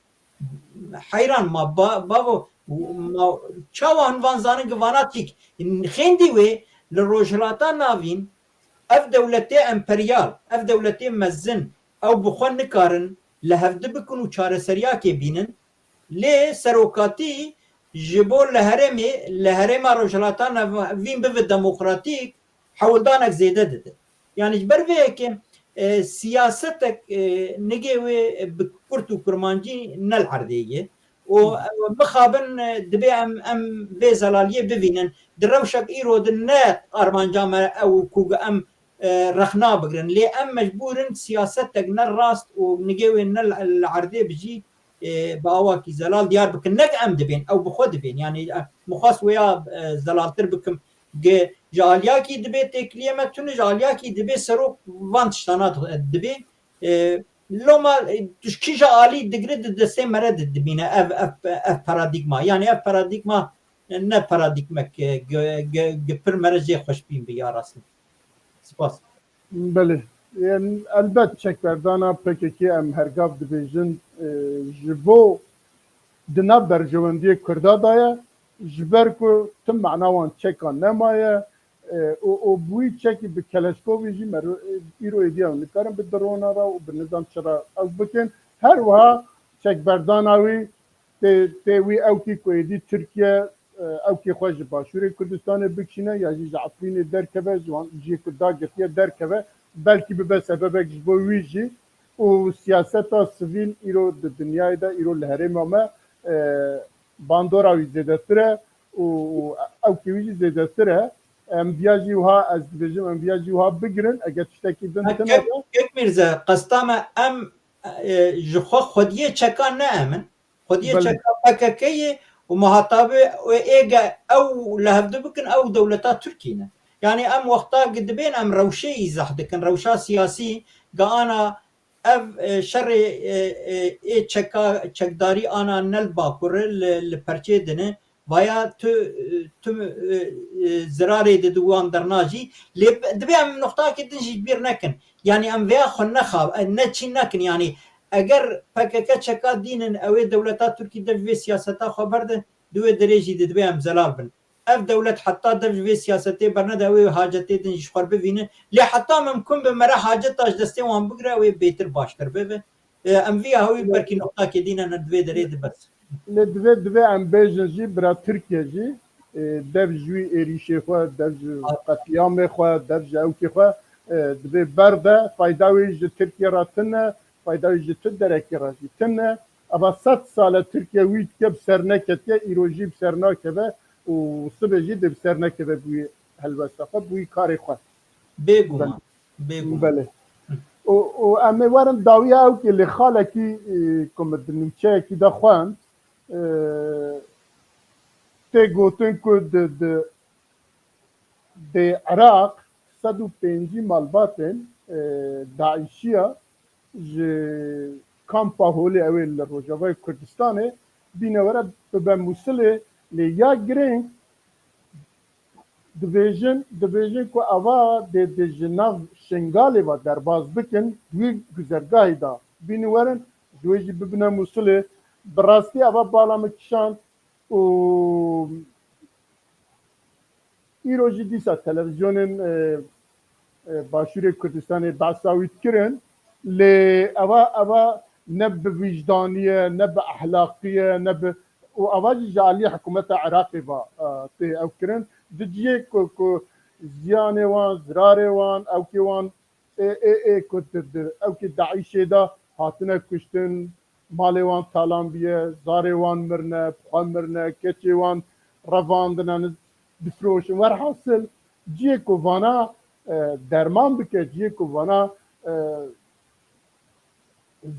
heyran ma ba-, bavo, ma çawa hûn van zanin ki vana tîk? Xêndî wê li Rojhilata Navîn ev dewletê emperyal, ev dewletê mezin, ew bi xwe nikarin li hevdi bikin û çareseriyakê bînin. Lê serokatî ji bo li herêmê, li herêma Rojhilata Navîn bibe demokratîk, hewldanek zêde dide. Yanî ji ber vê yekê, e, siyasetek, e, nigê wê bi kurt û kurmancî ne li erdê ye. Û, e, mixabin, e, dibê em, em vê zelaliyê bivînin. Di rewşek îro de ne armanca me ew ku em, e, rexna bigirin. Lê em mecbûr in siyasetek ne rast û nigê wê ne li, li erdê bijî, e, bi awakî zelal diyar bikin. Ne em dibên, ew bi xwe dibên. Yanî, e, min xwest wêya, e, zelaltir bikim. Ge-, ji aliyakî dibê têkiliyê me tune, ji aliyakî dibê serok van tiştana di-, dibê. E, loma, e, tu ji kîja alî digre di destê me re di-, dibîne ev, ev, ev paradîgma. Yanî ev paradîgma ne paradîgmek, e, ge-, ge-, ge pir me re jê xweşbîn bi ya rastî. Spas. Belê. Em, elbet çekberdana P K K em hergav dibêjin, e, ji bo di nav berjewendiyê Kurda de ye, ji ber ku tim mana wan çekan nemaye, e, û, û bi wî çekî bi Keleşkovî jî mero-, e, îro êdî ew nikarin bi drona re û bi nizam çi re ew bikin. Her wiha çekberdana wî tê, tê wî ewkî ku êdî Tirkiye, e, ewkî xwe ji Başûrê Kurdistanê bikişîne ya jî ji Efrînê derkeve, ji wan, jî ku dagirtiye derkeve, belkî bibe sebebek ji bo wî jî û siyaseta sivîl îro di dinyayê de, îro li herêma me, e, bandora wî zêdetir e û, û ewkê wî jî zêdetir e. Em viya jî wiha, ez dibêjim, em viya jî wiha bigirin, eger tiştekî din Ha, tune Kek, be. Kek Mîrze, qesta me em, e, ji xwe xwediyê çekan ne em in. Xwediyê Belê. çeka P K K yê û muhatabê êge ew li hevdu bikin, ew dewleta Tirkî ne. Yanî em wexta gi dibên em rewşê îzah dikin, rewşa siyasî gi ana ev, e, şerê, e, e, ê çeka, çekdarî ana ne li Bakurê, li, li perçê dine. Vaya tu, tu, e, e, zirarê dide wan dernajî. Lê dibê em noxtakê din jî bîr nekin. Yanî em vêya xwe nexa-, e, neçîn nekin. Yanî eger P K K çeka dînin, ew ê dewleta Tirkî de ji vê siyaseta xwe berde, di wê derê jî dibê em zelal bin. Ev dewlet heta dev ji vê siyasetê bernede, ew ê hacetê din ji xwe bivîne. Lê heta mimkun be mere haceta ji destê wan bigire, ew ê bêtir baştir bibe. E, em vî ya hewî belkî noqtakê dîne ne di vê derê de bes. Lê divê, divê em bêjin jî bira Tirkiye jî, e, dev ji wî êrîşê xwe, dev ji qetlîamê xwe, dev ji ewkê xwe, e, divê berde, fayda wê ji Tirkiye re tune, fayda wê ji tu derekê re jî tune. Eva sed sal e Tirkiye wî dike, bi ser neketiye, îro jî bi ser nakeve û sibê jî dê bi ser nekeve bi wî helwesta xwe, bi wî karê xwe. Bêguman. Bêguman. Belê. Û, û em ê werin dawiya ewkê lê xalekî, e, ku min di nûçeyekî de xwend, e, tê gotin ku di, di, di Iraq sed û pêncî malbatên, e, DAIŞiya ji kampa Holê, ew ê li Rojavayê Kurdistanê, bîne were bibe Mûsilê, lê ya girîng dibêjin, dibêjin ku ava dê, dê ji nav Şingalê ve derbas bikin, wî guzergahê de bîne werin, ji wê jî bibine Mûsilê. Bi rastî ava bala min kişand û îro jî dîsa televîzyonên, e, e, Başûrê Kurdistanê behsa wî dikirin. Lê eva, eva ne bi wijdanî ye, ne bi ehlaqî ye, ne bi, û eva jî ji aliyê hikûmeta Iraqê ve, e, tê ew kirin. Di cihê ku, ku ziyanê wan, zirarê wan, ewkê wan ê, ê, ê ku di, di ewkê DAIŞê de hatine kuştin, malê wan talan bûye, zarê wan mirine, bi xwe mirine, keçê wan revandine, difroşin. Werhasil, cihê ku vana, e, derman bike, cihê ku vana, e,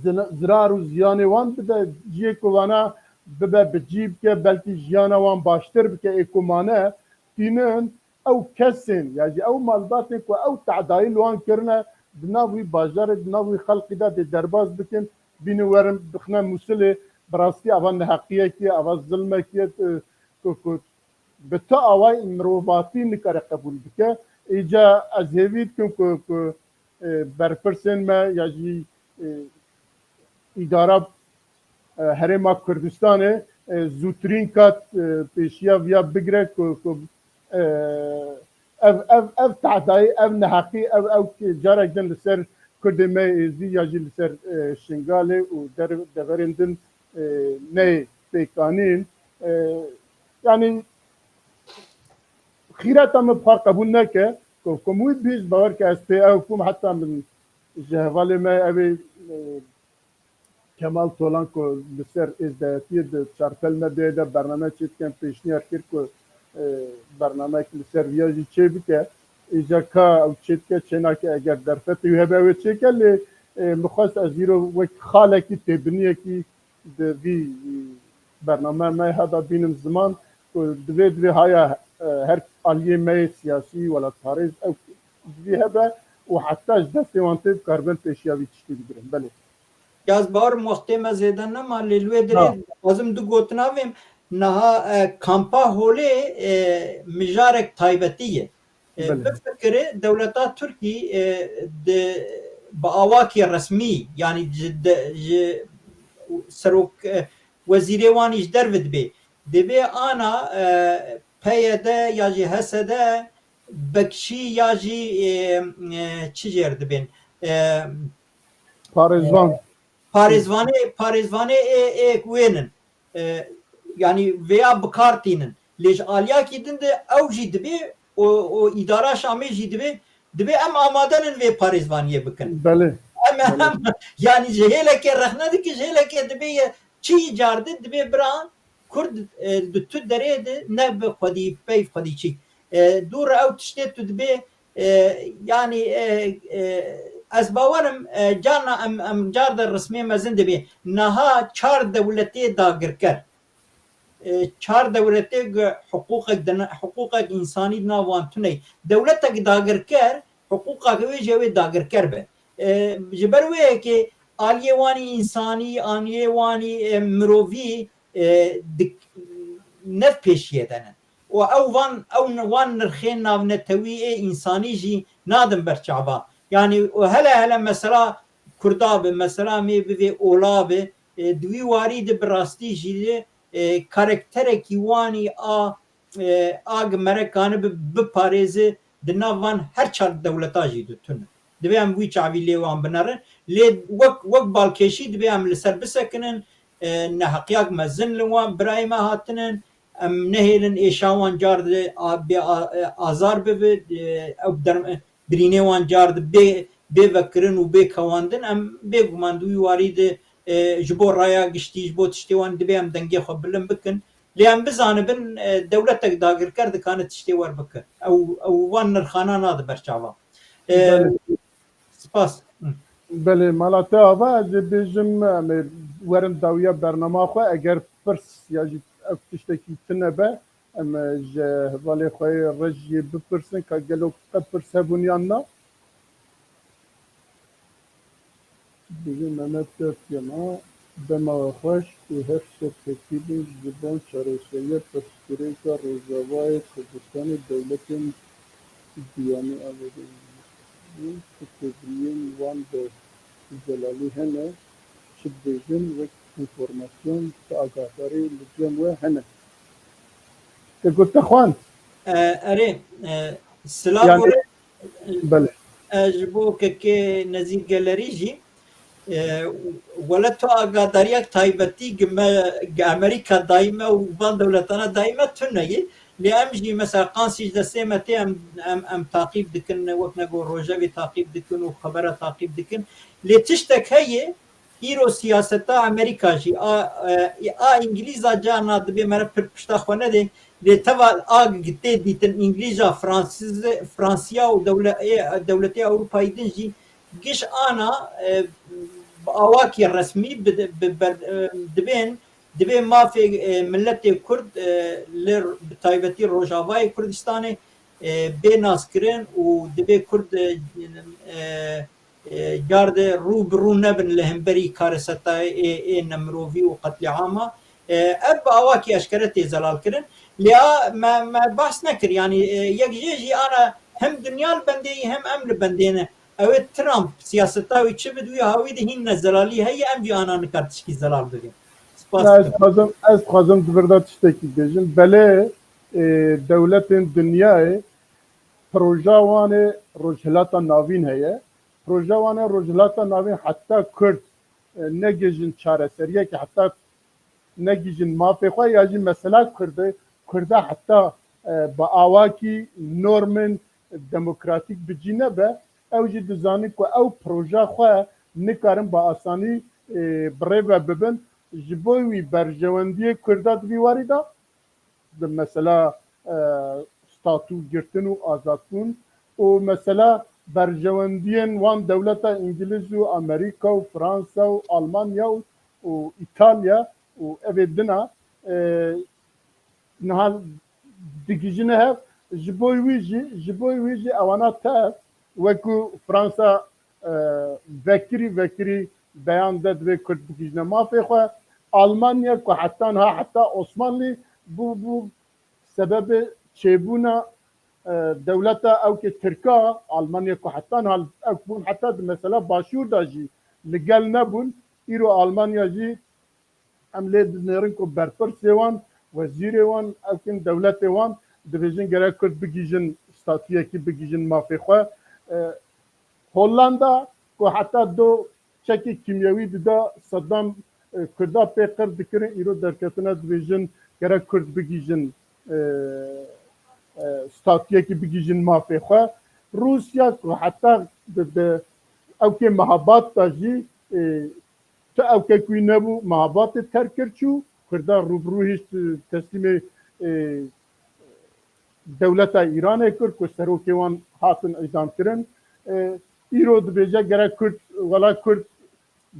zina-, zirar û ziyanê wan bide, cihê ku vana bibe bi cî bike, belkî jiyana wan baştir bike, ê ku mane tînin, ew kesên ya jî ew malbatên ku ew tehdayî li wan kirine, di nav wî bajarê, di nav wî xelkî de dê derbas bikin, bînin werin bixine Mûsilê, bi rastî ava neheqiyekî ye, ava zilmekî ye, e, ku, ku bi tu awayî mirovatî nikare qebûl bike. Îca ez hêvî dikim ku, ku, e, berpirsên me ya jî, e, îdara, e, Herêma Kurdistanê, e, zûtirîn kat, e, pêşiya viya bigire ku, ku, e, ev, ev, ev tehdayî, ev neheqî, ev, ew carek din li ser Kurdê me yê Êzidî ya jî li ser, e, Şingalê û der-, deverên din, e, neyê pêkanîn. E, yanî xîreta min bi xwe qebûl neke, ku, ku min wî bihîst, bawer ke ez pê ew bûm, heta min ji hevalê me ew ê, e, Kemal Tolan ku li ser êzdayetiyê di Çarpel Medyayê de bername çêdikin pêşniyar kir ku, e, bernameyek li ser viya jî çêbike. Îca ka ew çêdike çênake, eger derfetê wî hebe ew ê çêke, lê, e, min xwest ez îro wek xalekî têbiniyekî di vî bername me hebe bînim ziman ku divê, divê haya, e, her aliyê me yê siyasî, welatparêz ew divê hebe û heta ji destê wan tê bikaribin pêşiya vî tiştî bigirin. Belê. Ya ez bawerim wextê me zêde nema, lê li wê dirê Tamam. dixwazim du gotina vêm. Niha, e, kampa Holê, e, mijarek taybetî ye. E, Belê. Bifikire dewleta Tirkî, e, di, bi awakî resmî, yanî ji de, ji serok, e, wezîrê wan î ji derve dibê. Dibê ana, e, P Y D ya jî H S D bekşî ya jî, e, e, çi jêr dibên? E, Parêzvan. Parêzvanê, parêzvanê ê, ê wênin. E, yanî vêya bi kar tînin. Lê ji aliyakî din de ew jî dibê û, û îdara Şamê jî dibê, dibê em amade nin vê parêzvaniyê bikin. Belê. Em, Belê. em, yanî ji hêlekê rexne dikin, ji hêlekê dibê ye çi îcar de dibê bira Kurd, e, di tu derê de ne bi xwedî peyv xwedî çî. E, dû re ew tiştê tu dibê, e, yanî, e, e, ez bawerim, e, carna em, em car de rismê mezin dibê. Niha çar dewletê dagirker. E, çar dewletê ku hiqûqek di na-, hiqûqek însanî di nav wan tune ye. Dewletek dagirker, hiqûqa wê jî ew ê dagirker be. E, ji ber wê yekê aliyê wan î însanî, aliyê wan î, e, mirovî, e, dik-, ne pêşiyê de ne. Û ew van, ew n-, wan nirxên navnetewî ê însanî jî nadin ber çava. Yanî û hele hele mesela Kurda be, mesela mê bivê ola be, e, di wî warî de bi rastî jî de, e, karakterekî wan î a, e, a gi mere kanibe biparêze di nav van her çar dewleta jî de tune. Divê em wî çavî lê wan binerin. Lê wek, wek balkêşî divê em li ser bisekinin, e, neheqiyek mezin li wan birayê me hatinin. Em nehêlin êşa wan car de a-, bê a-, e, azar bibe, e, ew derm-, birînê wan car de bê, bê vekirin û bê kewandin, em bêguman di wî warî de, e, ji bo raya giştî, ji bo tiştê wan divê em dengê xwe bilind bikin. Lê em bizanibin, e, dewletek dagirker dikane tiştê wer bike. Ew, ew van nirxana nade ber çavan. E, Belê. Spas. Hı. Belê, mala te ava, ez ê bêjim, em ê werin dawiya bernama xwe. Eger pirs ya jî ev tiştekî tune be, em, e, ji hevalê xwe yê Rejiyê bipirsin ka gelo te pirs hebûn yan na? Dibê Mehmet Destgema, dema we xweş û her şev pêkî bin. Ji bo çareseriya pirsgirêka Rojavayê Kurdistanê dewletên biyanî amade bûn. Çi têbiniyên wan bi delalî hene, çi dibêjin wek înformasyon, çi agahdarî li cem we hene. Te got te xwend? E, erê, e, silav Yani, gore. Belê. E, ji bo kekê Nezîr Gelerî jî, E, wele tu agadariyek taybetî gi me, gi Amerîka dayî me û van dewletana dayî me tune ye. Lê em jî mesela qansî ji destê me tê em, em, em taqîb dikin, wek ne got rojevê taqîb dikin û xebera taqîb dikin. Lê tiştek heye, îro siyaseta Amerîka jî, a, e, a Îngilîza carna dibê me re pir pişta xwe nedê. Lê teva a tê dîtin Îngilîza, Fransîz, Fransiya û dewle-, ê, dewletê Ewropayî din jî giş ana, e, bi awakî resmî bi, bi ber-, e, dibên, dibê mafê, e, miletê Kurd, e, li, bi taybetî Rojavayê Kurdistanê, e, bê naskirin û dibê Kurd, e, e, e, car de rû bi rû nebin li hemberî karesetayê ê, ê nemirovî û qetlîama. E, ev bi awakî eşkere tê zelalkirin. Lê a me, me behs nekir. Yanî, e, yek jê jî ana hem dinya li bendê yî hem em li bendê ne. Ew ê Trump siyaseta wî çi bid wî hawî de hîn ne zelalî heye, em jî ana nikar tişkî zelal bibin. Spas Na, ez dikim. Dixwazim, ez dixwazim di vir de tiştekî bêjim. Belê, e, dewletên dinyayê proja wan ê Rojhilata Navîn heye. Proja wan ê Rojhilata Navîn heta Kurd, e, negihîjin çareseriyekê, heta negihîjin mafê xwe ya jî mesela Kurdê, Kurda heta, e, bi awakî normên demokratîk bi cî nebe, ew jî dizanin ku ew proja xwe nikarin bi asanî, e, bi rê ve bibin. Ji bo wî berjewendiyê Kurda di vî warî de, di mesela, e, statû girtin û azadbûn û mesela berjewendiyên wan dewleta Îngiliz û Amerîka û Fransa û Almanya û, û Îtalya û evê dina, e, niha digihîjine hev, ji bo wî jî, ji bo wî jî ewana tev, wekû Fransa, e, vekirî, vekirî beyan de divê Kurd bigihîjine mafê xwe. Almanya ku heta niha, heta Osmanlî bû, bû sebebê çêbûna, e, dewleta ewkê Tirka, Almanya ku heta niha ewk bûn, heta di mesela Başûr de jî li gel nebûn. Îro Almanya jî em lê dinêrin ku berpirsê wan, wezîrê wan, ewkên dewletê wan dibêjin gerek Kurd bigihîjin statuyekî, bigihîjin mafê xwe. E, Hollanda ku heta do çekê kîmyewî dida Saddam, e, Kurda pê qir dikirin, îro derketine dibêjin gerek Kurd bigihîjin, e, e, statuyekî, bigihîjin mafê xwe. Rûsya ku heta di, di ewkê mehabat de jî, e, tu ewkek wî nebû, mehabatê terk kir çû, Kurda rû bi rû hişt, e, teslîmê, e, dewleta Îranê kir ku serokê wan hatin îdamkirin. E, îro dibêje gerek Kurd, wela Kurd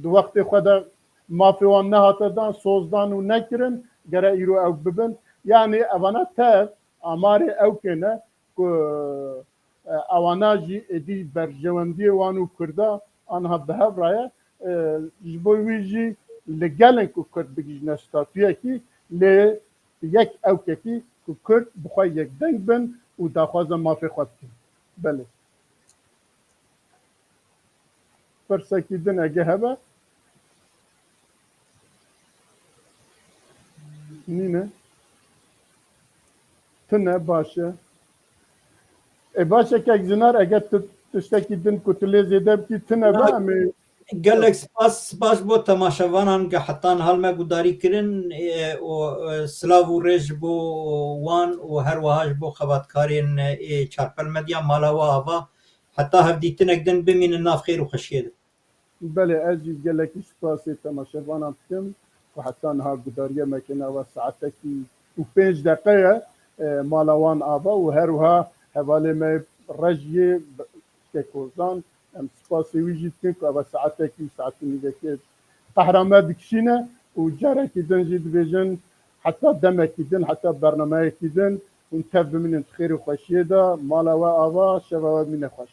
di wextê xwe de mafê wan nehate dan, soz dan û nekirin, gere îro ew bibin. Yanî evana tev amarê ewkê ne ku, e, ewana jî êdî berjewendiyê wan û Kurda aniha bi hev re ye. E, ji bo wî jî li gelên ku Kurd bigihîjine statuyekî, lê yek ewkekî ku Kurd bi xwe yekdeng bin û daxwaza mafê xwe bikin. Belê. Pirsekî din ege hebe? Nîne. Tune, baş e. Ê, baş e, kek Zinar, ege tu tiştekî din ku tu lê zêde bikî, tune be, em ê Gelek spas, spas bo temaşevanan ge heta niha li me gudarî kirin, e, û, e, silav û rêz ji bo wan û her wiha ji bo xebatkarên, e, ê Çarpel Medya, mala we ava. Heta hevdîtinek din bimînin nav xêr û xweşiyê de. Belê, ez jî gelekî spasê temaşevanan dikim ku heta niha gudariya me kir, nava saetekî û pênc deqe ye, e, mala wan ava û her wiha hevalê me Rejiyê Kek Ozan, em spasê wî jî dikin ku eva saetekî, saet û nîvekê qehra me dikişîne û carekî din jî dibêjin heta demekî din, heta bernameyekî din hûn tev bimînin di xêr û xweşiyê de, mala we ava, şeva we bimîne xweş.